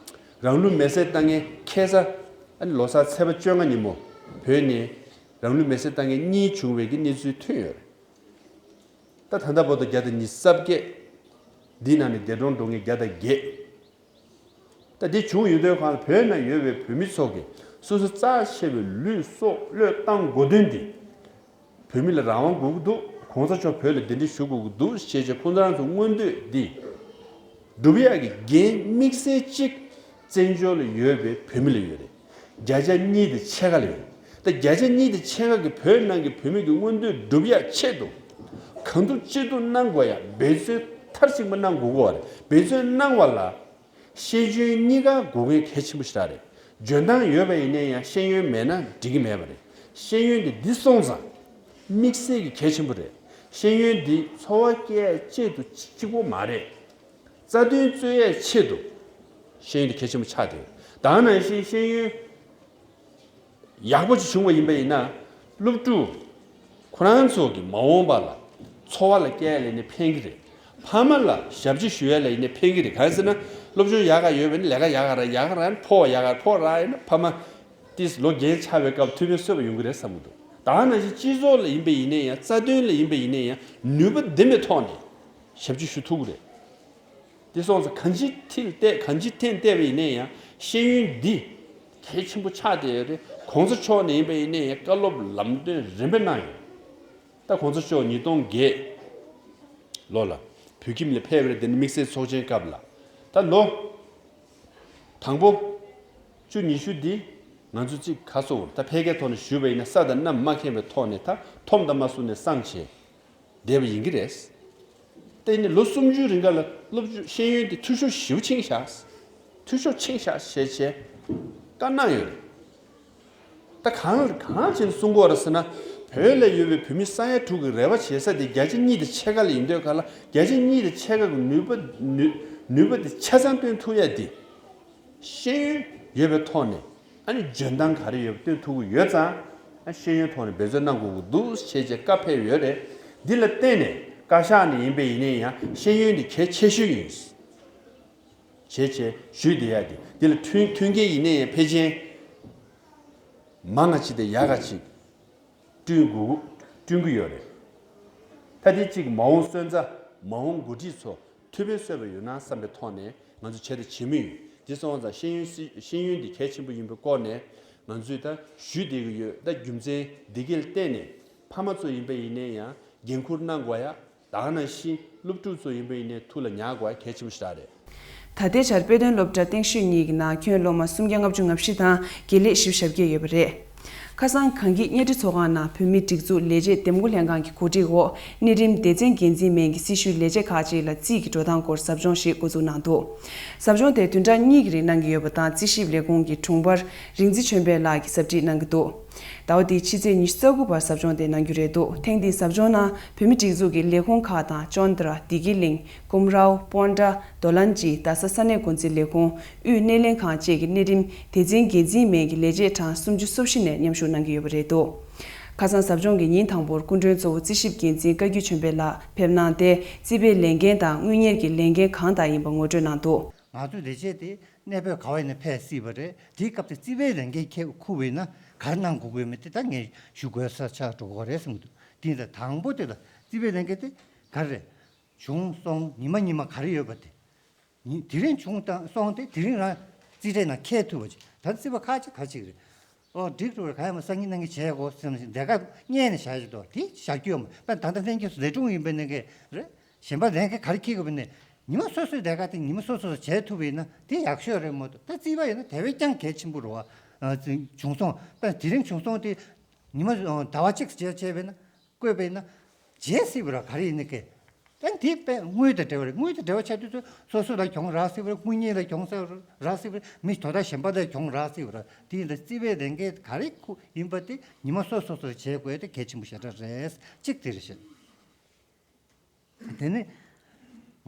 རང་ལུས་མེར་སྲེག་བཏང་མཁན་ཁ་སང་ལོ་གསར་ཚེས་པ་བཅོ་ལྔ་ཉིན་མོ་བོད་ནས་རང་ལུས་མེར་སྲེག་བཏང་མཁན་གཉིས་བྱུང་བའི་གི་གནས་ཚུལ་ཐོན་ཡོད་རེད། ད་ད་ལྟ་བར་དུ་བརྒྱ་དང་ཉི་ཤུ་རྩ་བརྒྱད། འདི་ནང་ནས་འདས་གྲོངས་འགྲོ་མཁན་བརྒྱ་དང་བརྒྱད། ད་འདི་བྱུང་ཡོད་དུས་གང་ལ་བོད་ནང་ཡོད་པའི་བོད་མི་ཚོ་གིས་སོ་སོ་རྩ་ཆེ་བའི་ལུས་སྲོག་བློས་བཏང་དགོས་དོན་འདི་བོད་མི་ལ་རང་དབང་དགོས་ཀྱི་འདུག་གོང་ས་མཆོག་བོད་ལ་གདན་འདྲེན་ཞུ་དགོས་ཀྱི་འདུག་ཞེས་བྱས་ཁོང་ཚོ་རང་ཚོ་མངོན་འདོད་འདི་སྒྲུབ་ཡག་གི་འགན་དམིགས་བསལ་གཅིག་བཙན་བྱོལ་ལ་ཡོད་པའི་བོད་མི་ལ་ཡོད་རེད། བརྒྱ་ཆ་གཉིས་དང་ཕྱེད་ཀ་ལ་ཡོད་རེད། ད་བརྒྱ་ཆ་གཉིས་དང་ཕྱེད་ཀ་གིས་བོད་ནང་གི་བོད་མི་གི་མངོན་འདོད་སྒྲུབ་ཡག་ཆེད་དུ་གང་ཐུབ་ཅི་ཐུབ་གནང་དགོས་ཡ་འབད་བརྩོན་མཐར་ཕྱིན་པ་གནང་དགོས་ཀྱི་ཡོད་རེད། འབད་བརྩོན་གནང་བ་ལ་ཤེས་འཇོན་གཉིས་ཀ་དགོས་མཁན་གལ་ཆེན་པོ་ཞེ་དྲག་རེད། འཇོན་ཐང་ཡོད་པ་ཡིན་ནའི་ཡང་ཤེས་ཡོན་མེད་ན་འགྲིག་གི་མེད་པ་རེད། ཤེས་ཡོན་དེ་འདི་སོང་ཙང་དམིགས་བསལ་གྱི་གལ་ཆེན་པོ་རེད། ཤེས་ཡོན་འདི་འཚོ་བ་སྐྱེལ་ཡ་གཅིག་ཏུ་གཅིག་པོ་མ་རེད། རྩ་དོན་རྩོད་ཡས་ཆེད་དུ་ཤེས་ཡོན་དེ་གལ་ཆེན་པོ་ཆགས་བསྡད་ཡོད། ད་ག་ནང་བཞིན་ཤེས་ཡོན་ཡག་པོ་ཅིག་བྱུང་བ་ཡིན་པ་ཡིན་ན་སློབ་ཕྲུག་ཁོ་རང་ཚོ་གི་མ་འོངས་པ་ལ་འཚོ་བ་ལ་སྐྱེལ་ཡ་ལ་ཡིན་ནའི་ཕན་གི་རེད། ཕ་མ་ལ་ཞབས་ཕྱི་ཞུ་ཡ་ལ་ཡིན་ནའི་ཕན་གི་རེད། གང་ཡིན་ཟེར་ན་སློབ་སྦྱོང་ཡག་ག་ཡོད་པ་ཡིན་ན་ལས་ཀ་ཡག་ག་རག་ཡག་ག་རག་ཡིན་ན་ཕོགས་ཡག་ག་ཕོགས་རག་ཡིན་ན་ཕ་མ་ཏིས་ལོ་རྒན་ཆགས་པའི་སྐབས་མཐུན་རྐྱེན་བཟོས་པ་ཡོང་གི་རེད་བསམ་གི་འདུག་ད་ག་ནང་བཞིན་སྤྱི་ཚོགས་ལ་ཡིན་པ་ཡིན་ནའི་ཡང་རྩ་དོན་ལ་ཡིན་པ་ཡིན་ནའི་ཡང་ནུས་པ་ལྡན་པའི་ཐོག་ནས་ཞབས་ཕྱི་ཞུ་ཐུབ་གི་རེད། དེ་སོང་ཙང་གང་ཅི་ཐིལ་བལྟས་གང་ཅི་ཐེན་བལྟས་པ་ཡིན་ནའི་ཡང་ཤེས་ཡོན་འདི་གལ་ཆེན་པོ་ཆགས་བསྡད་ཡོད་རེད། གོང་ས་མཆོག་ནས་ཡིན་པ་ཡིན་ནའི་ཡང་བཀའ་སློབ་ལམ་སྟོན་རིམ་པས་གནང་ཡོད། ད་གོང་ས་མཆོག་ཉིས་སྟོང་བརྒྱད་ལོ་ལ་བོད་ཁྱིམ་ལ་ཕེབས་པ་རེད། དེ་ནི་དམིགས་བསལ་ཚོགས་ཆེན་སྐབས་ལ་ད་ལོ་དང་པོ་བཅུ་ཉི་ཤུ་འདི་ང་ཚོ་གཅིག་ག་སོང་ད་ཕལ་སྐད་ཐོག་ནས་ཞུས་པ་ཡིན་ན་ས་དང་གནམ་མ་མཁྱེན་པའི་ཐོག་ནས་ད་འཐོམ་དང་མ་སུ་ནས་སངས་བྱས། བསྡད་པ་ཡིན་གྱི་རེད། དེ་ནི་ལོ་སུམ་ཅུའི་རིང་ག་ལ་སློབ་སྦྱོང་ཤེས་ཡོན་དེ་འཐུས་ཤོར་ཞེ་པོ་ཕྱིན་ཤག་འཐུས་ཤོར་ཕྱིན་ཤག་ཞེས་བྱས་བཀའ་གནང་ཡོད་རེད། ད་གང་གང་བྱས་ནས་གསུང་གི་ཡོད་རེད་ཟེར་ན། བོད་ལ་ཡོད་པའི་བོད་མི་ས་ཡ་དྲུག་གི་རེ་བ་བྱེད་ས་དེ་བརྒྱ་ཆ་གཉིས་དང་ཕྱེད་ཀ་ལ་ཡིན་དུས་ག་ལ་བརྒྱ་ཆ་གཉིས་དང་ཕྱེད་ཀ་གི་ནུས་པ་ནུས་ནུས་པ་དེ་ཆ་ཚང་བཏོན་ཐུབ་ཡ་དེ། ཤེས་ཡོན་ཡོད་པའི་ཐོག་ནས་ཨ་ནི་འཇོན་ཐང་ག་རེ་ཡོད་པ་སྟོན་ཐུབ་ཀྱི་ཡོད་ཙང་། ཨ་ཤེས་ཡོན་ཐོག་ནས་འབད་བརྩོན་གནང་དགོས་ཀྱི་འདུག་ཞེས་བྱས་བཀའ་ཕེབས་ཡོད་རེད། འདི་ལ་བརྟེན་ནས་བཀའ་ཤག་ནས་ཡིན་པ་ཡིན་ནའི་ཡང་ཤེས་ཡོན་འདི་གལ་ཆེ་ཤོས་ཡིན་ཞེས་བྱས་ཞུས་བསྡད་ཡ་དེ། འདི་ལ་མཐུན་མཐུན་རྐྱེན་ཡིན་ནའི་ཡང་ཕལ་ཆེར་མང་ང་ཅིག་དང་ཡག་ག་ཅིག་བསྐྲུན་དགོས་བསྐྲུན་གྱི་ཡོད་རེད། ད་དེ་གཅིག་མ་འོངས་སོན་རྩ་མ་འོངས་འགོ་ཁྲིད་ཚོ་ཐུགས་ཕན་གསོས་པ་ཡོད་ན་བསམ་པའི་ཐོག་ནས་ང་ཚོ་བྱས་དང་བྱེད་མུས་ཡིན། དེ་སོང་ཙང་ཤེས་ཡོན་སྲིད་ཤེས་ཡོན་འདི་གལ་ཆེན་པོ་ཡིན་པའི་སྐོར་ནས་ང་ཚོས་ད་ཞུས་བསྡད་ཀྱི་ཡོད། ད་རྒྱུ་མཚན་འདི་གས་ལ་བརྟེན་ནས་ཕ་མ་ཚོ་ཡིན་པ་ཡིན་ནའི་ཡང་འགན་འཁུར་གནང་དགོས་ཡ། ད་ག་ནང་བཞིན་སློབ་ཕྲུག་ཚོ་ཡིན་པ་ཡིན་ནའི་ཐུགས་ལ་ཉར་དགོས་ཡ་གལ་ཆེན་པོ་ཞེ་དྲག་རེད། ད་ལྟའི་ཆར་དཔེ་སྟོན་སློབ་གྲྭ་སྟེང་ཤོད་གཉིས་ཀྱི་ནང་ཁྱོན་སློབ་མ་སུམ་བརྒྱ་ལྔ་བཅུ་ང་བཞི་དང་དགེ་ལས་བཞི་བཅུ་ཞེ་བརྒྱད་ཡོད་པ་རེད། ཁ་སང་གངས་སྐྱིད་གཉའ་ཁྲི་ཚོགས་ཁང་ནང་བོད་མིའི་སྒྲིག་འཛུགས་ལས་བྱེད་འདེམས་བསྐོ་ལྷན་ཁང་གི་གོ་སྒྲིག་འོག་གནས་རིམ་སྡེ་ཚན་འགན་འཛིན་མན་གྱི་སྲི་ཞུའི་ལས་བྱེད་ཁག་ཅིག་ལ་རྩིས་ཀྱི་འགྲོ་སྟངས་སྐོར་ཟབ་སྦྱོང་ཞིག་འགོ་འཛུགས་གནང་འདུག་ཟབ་སྦྱོང་དེ་བདུན་ཕྲག་གཉིས་ཀྱི་རིང་གནང་གི་ཡོད་པ་དང་རྩིས་ཞིབ་ལས་ཁུངས་ཀྱི་དྲུང་འཕར་རིག་འཛིན་ཆོས་འཕེལ་ལགས་ཀྱིས་ཟབ་ཁྲིད་གནང་གི་འདུག་ཟླ་བ་འདིའི་ཕྱི་ཚེས་ཉི་ཤུ་རྩ་དགུ་བར་ཟབ་སྦྱོང་དེ་གནང་རྒྱུ་རེད་འདུག་ཐེངས་འདིའི་ཟབ་སྦྱོང་ནང་བོད་མིའི་སྒྲིག་འཛུགས་ཀྱི་ལས་ཁུངས་ཁག་དང་ཅོན་ཏྲ། བདེ་སྐྱིད་གླིང་། ཀུམ་རའོ། སྤོན་ཊ། མདོ་ལན་ཅི། རྡ་ས་ས་གནས་འགོ་འཛིན་ལས་ཁུངས། དབུས་སྣེ་ལེན་ཁང་བཅས་ཀྱི་གནས་རིམ་སྡེ་ཚན་འགན་འཛིན་མན་གྱི་ལས་བྱེད་གྲངས་སུམ་ཅུ་སོ་བཞི་ནས་མཉམ་ཞུགས་གནང་གི་ཡོད་པ་རེད་འདུག་ཁ་སང་ཟབ་སྦྱོང་གི་ཉིན་དང་པོར་སྐུ་མགྲོན་གཙོ་བོ་རྩིས་ཞིབ་འགན་འཛིན་བཀའ་བརྒྱུད་ཆོས་འཕེལ་ལགས་ཕེབས་གནང་སྟེ་རྩིས་པའི་ལས་འགན་དང་དངུལ་གཉེར་གྱི་ལས་འགན་གང་དག་ཡིན་པ་ངོ་སྤྲོད་གནང་འདུག་ང་ཚོའི་ལས་བྱེད་དེ་གནས་སྤོས་ག་བ་ཡིན་ན་ཕེབས་སྲིད་པ་རེད། དེའི་སྐབས་དེ་རྩིས་པའི་ལས་འགན་ཁྱེད་འཁུར་བ་ཡིན་ན་ག་རེ་གནང་དགོས་ཀྱི་ཡོད་མེད་དེ་ད་ངས་ཞུ་དགོས་ས་ཆགས་འགྲོ་གི་རེད་བསམ་གྱི་འདུག་དེ་ཡིན་ད་དང་པོ་དེ་ལ་རྩིས་པའི་ལས་འགན་དེ་ག་རེ་རེད། བྱུང་སོང་ཉི་མ་ཉི་མ་ག་རེ་ཡོད་པ་དེ། ཉི་དེ་རིང་བྱུང་དང་སོང་སྟེ་དེ་རིང་རང་རྩིས་ཁྲའི་ནང་འཁྱེར་ཐུབ་པ་ཅིག་ད་རྩིས་པ་ཁག་ཅིག་ག་ཅིག་རེད། ཨོ་འགྲིག་འགྲོ་རེད། ག་ཡང་མ་སང་ཉིན་གནང་གི་བྱས་གོ་བསམ་བཞིན་ལས་ཀ་གཉེར་ནས་བཞག་ཅིག་འདུག་དེ་བཞག་རྒྱུ་ཡོད་མ་རེད། ད་ལྟ་ལྷན་རྒྱས་སུ་ལས་དྲུང་ཡིན་པའི་ནང་གི་རེད། གཞན་པ་ལས་འགན་ག་རེ་འཁྱེར་དགོས་པ་ནས་ཉི་མ་སོ་སོའི་ལས་ཀ་དེ་ཉི་མ་སོ་སོ་སོ་བྱས་ཐུབ་པ་ཡིན་ན་དེ་ཡག་ཤོས་རེད་མ་གཏོགས་ད་རྩིས་པ་ཡིན་ན་དེ་བས་ཀྱང་གལ་ཆེན་པོ་རེད་བ། བྱུང་སོང་ད་དེ་རིང་བྱུང་སོང་དེ་ཉི་མ་ཟླ་བ་གཅིག་བྱས་བྱས་པས་ན། བཀོད་པས་ན། བརྗེད་སྲིད་པ་ར་ག་རེ་ཡིན་ན་ཀེ། ད་འདི་དཔེ་དངུལ་དང་འབྲེལ་བ་རེད། དངུལ་དང་འབྲེལ་བ་ཆགས་དུས་ཚོད་སོ་སོ་ལ་གྱོང་རག་སྲིད་པ་རེད། དངུལ་གཉེར་ལ་གྱོང་ས་རག་སྲིད་པ་རེད། མི་དོ་བདག་གཞན་པ་ལ་གྱོང་རག་སྲིད་པ་རེད། དེ་ཡིན་ད་རྩིས་པའི་ལས་འགན་ག་རེ་ཁུ་ཡིན་པ་དེ་ཉི་མ་སོ་སོ་སོ་བྱེད་དགོས་དེ་གལ་ཆེན་པོ་ཞེ་དྲག་རེད། གཅིག་དེ་རེད་ཤག་དེ་ནི་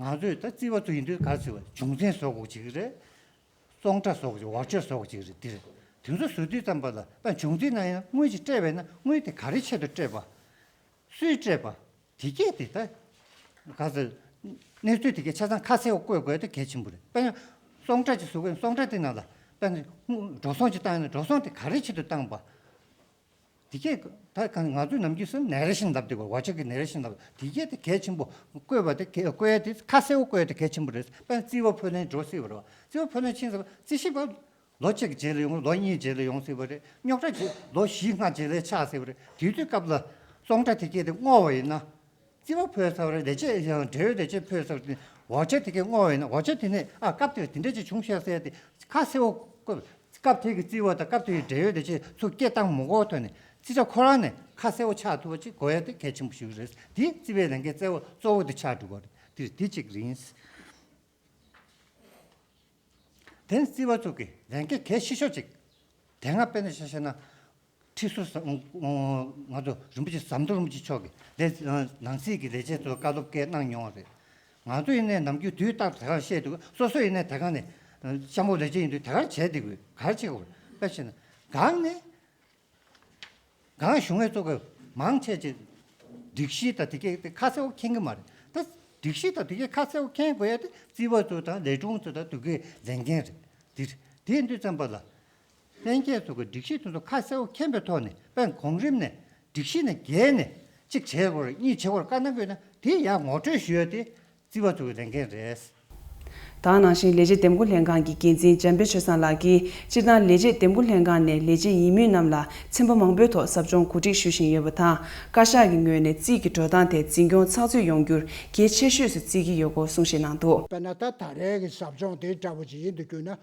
ང་ཚོས་ད་རྩིས་པ་ཚོ་ཡིན་དུས་ག་རེ་ཟེར་བ་བྱུང་འཛིན་བཟོ་དགོས་ཅིག་རེད། བཙོང་ཁྲ་བཟོ་དགོས་ཅིག་ཝ་ཆར་བཟོ་དགོས་ཅིག་རེད། དེ་རེད། དེ་ཚོ་བཟོ་དུས་ཙམ་པ་ལ་ད་བྱུང་འཛིན་ན་ཡང་དངུལ་ཅིག་སྤྲད་པས་ན་དངུལ་དེ་ག་རེ་ཆེད་དུ་སྤྲད་པ། སུས་སྤྲད་པ། དེ་སྐད་དེ་ད། ག་ཟེར། གནས་ཚུལ་དེ་སྐད་ཆ་ཚང་ཁ་གསལ་བོ་བཀོད་དགོས་དེ་གལ་ཆེན་པོ་རེད། དཔེར་ན། བཙོང་ཁྲ་ཅིག་བཟོ་དགོས་ན་བཙོང་ཁྲ་དེ་ནང་ལ། དཔེར་ན། འགྲོ་སོང་ཅིག་བཏང་ཡོད་ན་འགྲོ་སོང་དེ་ག་རེ་ཆེད་དུ་བཏང་པ། དེ་སྐད་ད་གང་ང་ཚོས་ནམ་རྒྱུན་སུ་ནེ་རེ་ཤན་ལབ་དེ་གོ་ཝ་ཆར་གི་ནེ་རེ་ཤན་ལབ་དེ་སྐད་དེ་གལ་ཆེན་པོ། བཀོད་པ་དེ་གལ་བཀོད་ཡ་དེ་ཁ་གསལ་བོ་བཀོད་ཡ་དེ་གལ་ཆེན་པོ་རེད། དཔེར་ན་རྩིས་པ་ཕུལ་ནས་འགྲོ་སྲིད་པ་རེད། རྩིས་པ་ཕུལ་ནས་ཕྱིན་ཙང་རྩིས་ཞིབ་པ། ལོ་གཅིག་རྗེས་ལ་ཡོང་། ལོ་གཉིས་རྗེས་ལ་ཡོང་སྲིད་པ་རེད། རྙོག་དྲ་རྗེས་ལོ་བཞི་ལྔ་རྗེས་ལ་ཆགས་སྲིད་པ་རེད། དུས་ཚོད་སྐབས་ལ་བཙོང་ཁྲ་དེ་སྐད་དེ་བསྔོགས་པ་ཡིན་ན། རྩིས་པ་ཕུལ་ཚར་བ་རེད། ལས་བྱེད་ཡང་འབྲེལ་ཡོད་ལས་བྱེད་ཕུལ་ཚར་བ་དེ་ཝ་ཆར་དེ་སྐད་བསྔོགས་པ་ཡིན་ན་ཝ་ཆར་དེ་ནས་ཨ་སྐབས་དེར་དེ་འདྲ་ཅིག་བྱུང་ཤག་ཟེར་ཏེ་ཁ་གསལ་བོ་བཀོད། སྐབས་དེ་གི་རྩིས་པ་དང་སྐབས་དེ་གི་འབྲེལ་ཡོད་ལས་བྱེད་ཚོ་སྐད་བཏང་མ་དགོས་ཐོག་ནས་རྩིས་ཁྲ་ཁོ་རང་ནས་ཁ་གསལ་བོ་ཆགས་ཐུབ་པ་ཅིག་དགོས་ཡ་དེ་གལ་ཆེན་པོ་ཞིག་རེད། དེ་རྩིས་པའི་ལས་འགན་གཙོ་བོ་གཙོ་བོ་དེ་ཆགས་འགྲོ་གི་རེད། དེ་དེ་གཅིག་རེད། དེ་ནི་རྩིས་པ་ཚོ་གི་ལས་འགན་གལ་ཆེ་ཤོས་གཅིག་དེ་སྔ་དཔེར་ན་ཆ་བཞག་ན། ཁྲི་ཟུར་ཟམ། ང་ཚོ་རིན་པོ་ཆེ་ཟམ་གདོང་རིན་པོ་ཆེ་མཆོག་གིས་ལས་ནང་སྲིད་ཀྱི་ལས་བྱེད་ཚོར་བཀའ་སློབ་སྐད་གནང་མྱོང་བ་རེད། ང་ཚོ་ཡིན་ནའི་ནམ་རྒྱུན་དུས་རྟག་ཏུ་དེ་ག་བཤད་འདུག་སོ་སོ་ཡིན་ནའི་དེ་ག་ནས་ཤམ་བུ་ལས་བྱེད་ཡིན་དུས་དེ་ག་བྱས་བསྡད་དགོས་ག་རེ་བྱེད་དགོས་དཔེ་བཤད་ན། གང་ནས། གང་གཞུང་ངེས་ཚོ་གི་མང་ཆེ་ཆེ་སྒྲིག་གཞི་དང་དེ་གའི་དེ་ཁ་གསལ་བོ་མཁྱེན་གི་མ་རེད། ད་སྒྲིག་གཞི་དང་དེ་གའི་ཁ་གསལ་བོ་མཁྱེན་དགོས་ཡ་དེ་རྩིས་པ་ཚོ་དང་ལས་དྲུང་ཚོ་དང་དེ་གའི་ལས་འགན་རེད། དེ་དེ་ཡིན་དུས་ཙམ་པ་ལ། ལྷན་རྒྱས་ཚོ་གི་སྒྲིག་གཞི་དེ་ཚོ་ཁ་གསལ་བོ་མཁྱེན་པའི་ཐོག་ནས་དཔེ་གོང་རིམ་ནས་སྒྲིག་གཞི་ནས་བརྒལ་ནས་གཅིག་བྱེད་དགོས་རེད་གཉིས་བྱེད་དགོས་རེད་བཀའ་གནང་དགོས་ན་དེ་ཡང་ངོ་སྤྲོད་ཞུ་ཡ་དེ། རྩིས་པ་ཚོ་གི་ལས་འགན་རེད། ད་ག་ནང་བཞིན་ལས་བྱེད་འདེམས་བསྐོ་ལྷན་ཁང་གི་འགན་འཛིན་འཇམ་དཔལ་ཆོས་བཟང་ལགས་ཀྱིས་སྤྱིར་བཏང་ལས་བྱེད་འདེམས་བསྐོ་ལྷན་ཁང་ནས་ལས་བྱེད་ཡིན་མུས་རྣམས་ལ་ཚན་པ་མང་པོའི་ཐོག་ཟབ་སྦྱོང་གོ་སྒྲིག་ཞུ་བཞིན་ཡོད་པ་དང་བཀའ་ཤག་གི་ངོས་ནས་རྩིས་ཀྱི་འགྲོ་སྟངས་དེ་འཛིན་སྐྱོང་ཚགས་ཚུད་ཡོང་རྒྱུར་གལ་ཆེ་ཤོས་སུ་བརྩི་གི་ཡོད་སྐོར་གསུང་བཤད་གནང་འདུག་དཔེར་ན་ད་ད་རེས་ཀྱི་ཟབ་སྦྱོང་དེ་འདྲ་པོ་ཅིག་ཡིན་དུ་གྱུར་ན།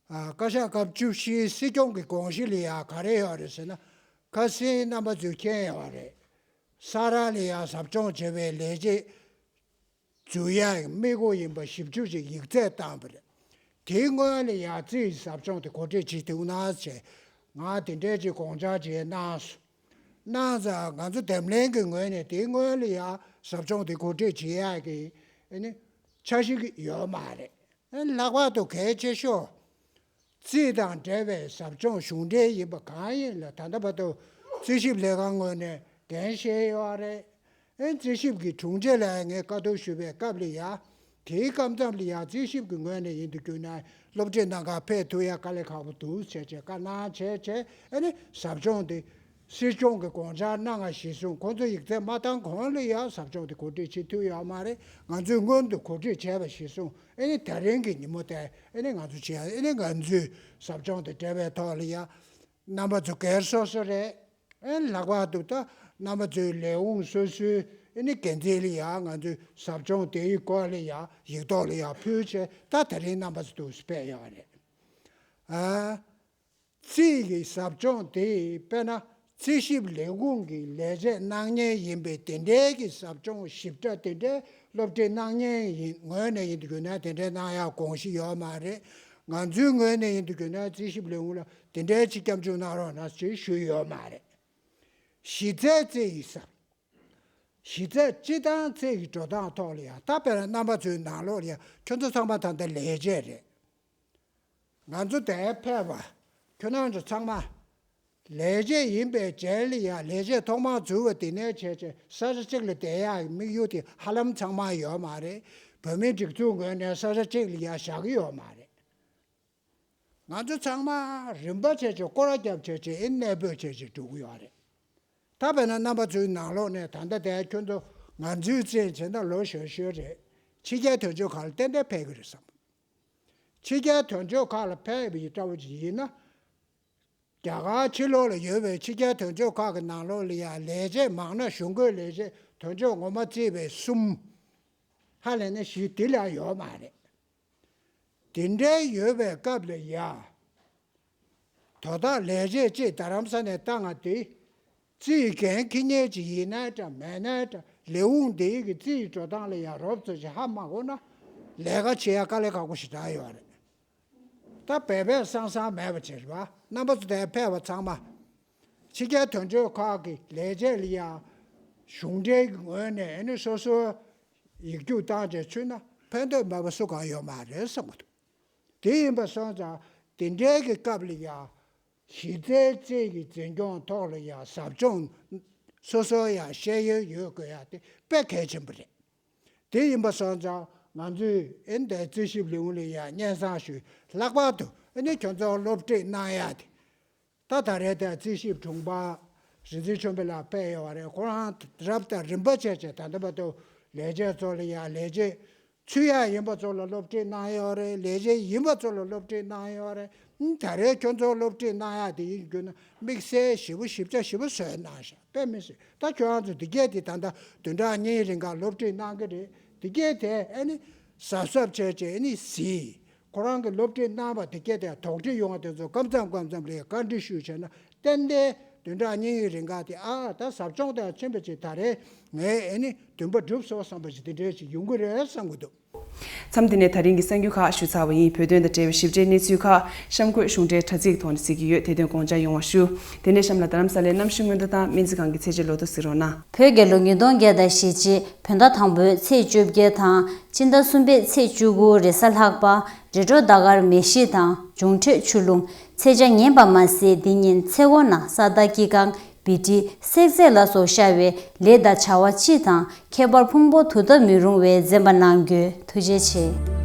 ཨ། བཀའ་ཤག་སྐབས་བཅུ་བཞིའི་སྲིད་སྐྱོང་གི་དགོངས་གཞི་ལ་ཡང་ག་རེ་ཡོད་རེད་ཟེར་ན། ཁ་སང་རྣམ་པ་ཚོས་མཁྱེན་ཡོད་རེད། ས་རཱ་ལ་ཡང་ཟབ་སྦྱོང་བྱེད་པའི་ལས་བྱེད་འཛུལ་ཡག་གི་དམིགས་ཡུལ་ཡིན་པ་ཞིབ་འཇུག་ཅིག་ཡིག་ཚད་བཏང་བ་རེད། དེའི་སྔོན་ལ་ཡང་རྩིས་ཟབ་སྦྱོང་དེ་གོ་སྒྲིག་བྱེད་ཐུབ་ན་ཞེས་ང་དེ་འདྲའི་ཅིག་དགོངས་འཆར་ཅིག་གནང་སོང་། གནང་ཙང་ང་ཚོ་འདེམས་ལྷན་གྱི་ངོས་ནས་དེའི་སྔོན་ལ་ཡང་ཟབ་སྦྱོང་དེ་གོ་སྒྲིག་བྱེད་ཡག་གི་ཨ་ནི་འཆར་གཞི་ཡོད་མ་རེད། ལྷག་པར་དུ་གལ་ཆེ་ཤོས། རྩིས་དང་འབྲེལ་བའི་ཟབ་སྦྱོང་གཞུང་འབྲེལ་ཡིན་པ་གང་ཡིན་ལ་ད་ལྟ་བར་དུ་རྩིས་ཞིབ་ལས་ཁང་ངོས་ནས་འགན་བཞེས་ཡོད་རེད། ཨེ་རྩིས་ཞིབ་ཀྱི་དྲུང་ཆེ་ལ་ངས་བཀའ་བསྡུར་ཞུ་བའི་སྐབས་ལ་ཡ། དེའི་སྐབས་མཚམས་ལ་ཡ་རྩིས་ཞིབ་ཀྱི་ངོས་ནས་ཡིན་དུ་གྱུར་ན་སློབ་ཁྲིད་གནང་གར་ཕེབས་ཐུབ་ཡ་དཀའ་ལས་ཁག་པོ་འདུག་བྱས་བྱས་བཀའ་གནང་བྱས་བྱས་ཨ་ནི་ཟབ་སྦྱོང་འདི། སྲིད་སྐྱོང་གི་དགོངས་འཆར་གནང་བ་གཞིར་བཟུང་ཁོང་ཚོ་ཡིག་ཚད་མ་བཏང་གོང་ལ་ཡང་ཟབ་སྦྱོང་དེ་གོ་སྒྲིག་བྱེད་ཐུབ་ཡོད་མ་རེད། ང་ཚོས་སྔོན་དུ་གོ་སྒྲིག་བྱས་པ་གཞིར་བཟུང་ཨ་ནི་ད་རིང་གི་ཉིན་མོ་དེ་ཨ་ནི་ང་ཚོ་བྱས་ཨ་ནི་ང་ཚོས་ཟབ་སྦྱོང་དང་འབྲེལ་བའི་ཐོག་ལ་ཡང་རྣམ་པ་ཚོ་སྒེར་སོ་སོ་རེད། ཨ་ནི་ལྷག་པར་དུ་ད་རྣམ་པ་ཚོའི་ལས་ཁུངས་སོ་སོའི་ཨ་ནི་འགན་འཛིན་ལ་ཡང་ང་ཚོས་ཟབ་སྦྱོང་དེའི་སྐོར་ལ་ཡང་ཡིག་ཐོག་ལ་ཡང་ཕུལ་བྱས་ད་ད་རིང་རྣམ་པ་ཚོ་འདུག་སེ་ཕེབས་ཡོད་རེད། ཨ། རྩིས་ཀྱི་ཟབ་སྦྱོང་དེ་དཔེར་ན་རྩིས་ཞིབ་ལས་ཁུངས་ཀྱི་ལས་བྱེད་གནང་མཁན་ཡིན་པའི་དེ་འདྲའི་གི་ཟབ་སྦྱོང་ཞིབ་ཕྲ་དེ་འདྲའི་སློབ་ཁྲིད་གནང་མཁན་ཡིན་ངོས་ནས་ཡིན་དུས་ན་དེ་འདྲའི་གནང་ཡག་དགོངས་གཞི་ཡོད་མ་རེད། ང་ཚོའི་ངོས་ནས་ཡིན་དུས་ན་རྩིས་ཞིབ་ལས་ཁུངས་ལ་དེ་འདྲའི་ཅིག་སྐྱབས་འཇུག་གནང་རོགས་གནང་ཞེས་ཞུས་ཡོད་མ་རེད། གཞི་རྩའི་རྩིས་ཡིག་ཟབ། གཞི་རྩའི་སྤྱི་བཏང་རྩིས་ཀྱི་འགྲོ་སྟངས་ཐོག་ལ་ཡང་ད་དཔེར་ན་རྣམ་པ་ཚོའི་ནང་ལོགས་ལ་ཡང་ཁྱོད་ཚོ་ཚང་མ་ད་ལྟ་ལས་བྱེད་རེད། ང་ཚོ་དེར་ཕེབས་པ་ཁྱོད་རང་ཚོ་ཚང་མ་ལས་བྱེད་ཡིན་པའི་རྗེས་ལ་ཡང་ལས་བྱེད་ཐོག་མར་འཛུལ་བ་དེ་ནས་བྱས་བྱས་ས་ཆ་གཅིག་ལ་བསྡད་ཡག་གི་དམིགས་ཡུལ་དེ་ཧ་ལམ་ཚང་མ་ཡོད་མ་རེད། བོད་མིའི་སྒྲིག་འཛུགས་ངོས་ནས་ས་ཆ་གཅིག་ལ་ཡང་བཞག་གི་ཡོད་མ་རེད། ང་ཚོ་ཚང་མ་རིམ་པ་བྱས་བྱས་སྐོར་ར་བརྒྱབ་བྱས་བྱས་ཨེ་གནས་སྤོས་བྱས་བྱས་འགྲོ་གི་ཡོད་རེད། ད་དཔེར་ན་རྣམ་པ་ཚོའི་ནང་ལོགས་ནས་ད་ལྟ་དེ་ཁྱོད་ཚོ་ང་ཚོའི་རྩིས་བྱས་ན་ལོ་གཞོན་གཞོན་རེད། ཕྱི་རྒྱལ་དོན་གཅོད་ཁག་ལ་ཏན་ཏན་ཕེབས་ཀྱི་རེད་བསམ། ཕྱི་རྒྱལ་དོན་གཅོད་ཁག་ལ་ཕེབས་པའི་འདྲ་བོ་ཅིག་ཡིན་ན། རྒྱ་གར་ཕྱི་ལོགས་ལ་ཡོད་པའི་ཕྱི་རྒྱལ་དོན་གཅོད་ཁག་གི་ནང་ལོགས་ལ་ཡང་ལས་བྱེད་མང་ན་གཞུང་སྒོའི་ལས་བྱེད་དོན་གཅོད་ངོ་མ་བརྩིས་པའི་གསུམ། ཧ་ལས་ན་བཞི་དེ་ལས་ཡོད་མ་རེད། དེ་འདྲའི་ཡོད་པའི་སྐབས་ལ་ཡ། དོ་བདག་ལས་བྱེད་ཅིག་རྡ་རམ་ས་ནས་བཏང་ང་དེ། རྩིས་འགན་འཁྱེར་མཁན་ཅིག་ཡིན་ན་འདྲ་མེད་ན་འདྲ་ལས་ཁུངས་འདིའི་གི་རྩིས་འགྲོ་སྟངས་ལ་ཡང་རོབ་ཙམ་ཞིག་ཧ་མ་གོ་ན། ལས་ཀ་བྱེད་ཡ་དཀའ་ལས་ཁག་པོ་ཞེ་དྲག་ཡོད་རེད། ད་སྦས་པས་སང་སང་མེད་པ་བྱེད་པ་རྣམ་པ་ཚོ་དེར་ཕེབས་པ་ཚང་མ། ཕྱི་རྒྱལ་དོན་གཅོད་ཁག་གི་ལས་བྱེད་ལ་ཡང་གཞུང་འབྲེལ་གྱི་ངོས་ནས་ཨ་ནི་སོ་སོའི་ཡིག་རྒྱུགས་བཏང་བྱས་ཚུད་ན་ཕན་ཐོགས་མེད་པ་སུ་གང་ཡོད་མ་རེད་བསམ་གྱི་འདུག་དེ་ཡིན་པ་སོང་ཙང་དེ་འདྲའི་གི་སྐབས་ལ་ཡང་གཞི་རྩའི་རྩིས་ཀྱི་འཛིན་སྐྱོང་ཐོག་ལ་ཡང་ཟབ་སྦྱོང་སོ་སོ་ཡང་ཤེས་ཡོན་ཡོད་དགོས་ཡ་དེ་དཔེ་གལ་ཆེན་པོ་རེད། དེ་ཡིན་པ་སོང་ཙང་ང་ཚོས་ཨེ་འདའི་རྩིས་ཞིབ་ལས་ཁུངས་ལ་ཡང་སྙན་སེང་ཞུས། ལྷག་པར་དུ་ཨེ་ནི་ཁྱོད་ཚོར་སློབ་ཁྲིད་གནང་ཡ་དེ། ད་ད་རེས་དེ་རྩིས་ཞིབ་དྲུང་འཕར་རིག་འཛིན་ཆོས་འཕེལ་ལགས་ཕེབས་ཡོད་པ་རེད། ཁོ་རང་རབ་དང་རིམ་པ་བྱས་བྱས་ད་ལྟ་བར་དུ་ལས་བྱེད་ཚོ་ལ་ཡང་ལས་བྱེད་ཚུད་ཡ་ཡིན་པ་ཚོ་ལ་སློབ་ཁྲིད་གནང་ཡོད་རེད། ལས་བྱེད་ཡིན་པ་ཚོ་ལ་སློབ་ཁྲིད་གནང་ཡོད་རེད། ད་རེས་ཁྱོད་ཚོར་སློབ་ཁྲིད་གནང་ཡ་དེ་ཡིན་རྒྱུ་ན་དམིགས་བསལ་ཞེ་པོ་ཞིབ་ཆ་ཞེ་པོ་བཟོས་གནང་ཤག་དཔེ་མི་སྲིད། ད་ཁྱོད་རང་ཚོ་འདི་གས་དེ་ད་ལྟ་བདུན་ཕྲག་གཉིས་རིང་ག་སློབ་ཁྲིད་གནང་གི་རེད། འདི་གས་དེ་ཨ་ནི་གཟབ་གཟབ་བྱས་བྱས་ཨ་ནི་གཟིགས། ཁོ་རང་གི་སློབ་ཁྲིད་གནང་བ་དེ་གས་དེ་དོགས་འདྲི་ཡོང་བ་དེ་ཚོ་སྐབས་མཚམས་སྐབས་མཚམས་ལ་བཀའ་འདྲི་ཞུས་བྱས་ན་ཏན་ཏན་བདུན་ཕྲག་གཉིས་རིང་ག་དེ་ཨ་ད་ཟབ་སྦྱོང་དང་ཕྱིན་པ་ཅིག་ད་རེས་ངས་ཨ་ནི་འདུན་པ་འགྲུབ་སོང་བསམ་པ་ཞིག་དེ་འདྲས་ཞིག་ཡོང་གི་རེད་བསམ་གི་འདུག་མཚམས་འདི་ནས་ད་རིང་གི་གསར་འགྱུར་ཁག་ཞུས་ཚར་བ་ཡིན། བོད་དོན་དང་འབྲེལ་བའི་ཞིབ་ཕྲའི་གནས་ཚུལ་ཁག་གཤམ་འཁོད་གཞུང་འབྲེལ་དྲ་ཚིགས་ཐོག་ནས་གཟིགས་ཀྱི་ཡོད། དེ་དོན་དགོངས་འཇགས་ཡོང་བ་ཞུ། དེ་ནས་གཤམ་ལ་རྡ་རམ་ས་ལའི་གནམ་གཤིས་སྔོན་བརྡ་དང་སྨན་རྩིས་ཁང་གི་ཚེས་ཆའི་ལོ་ཐོ་གཟིགས་རོགས་གནང་། བོད་རྒྱལ་ལོ་ཉིས་སྟོང་བརྒྱ་དང་ཞེ་གཅིག་བོད་ཟླ་དང་པོའི་ཚེས་བཅོ་བརྒྱད་དང་སྤྱི་ཟླ་གསུམ་པའི་ཚེས་བཅུ་དགུ་རེས་གཟའ་ལྷག་པ། རི་གྲོ་ཟླ་སྐར་མེ་བཞི་དང་འབྱུང་འཕྲོད་ཆུ་ཀླུང་། ཚེས་བཅོ་ཉིན་པ་མ་ཟད་འདི་ཉིན་ཚེས་འགོ་ན་ས་བདག་སྐྱེ་གང་བི་ཏི་སྲེག་རྫས་ལ་སོགས་ཤར་བས་ལས་དང་བྱ་བ་སྤྱི་དང་ཁྱད་པར་ཕུང་པོ་དུ་བཏབ་མི་རུང་བས་འཛེམ་པ་གནང་རྒྱུ། ཐུགས་རྗེ་ཆེ།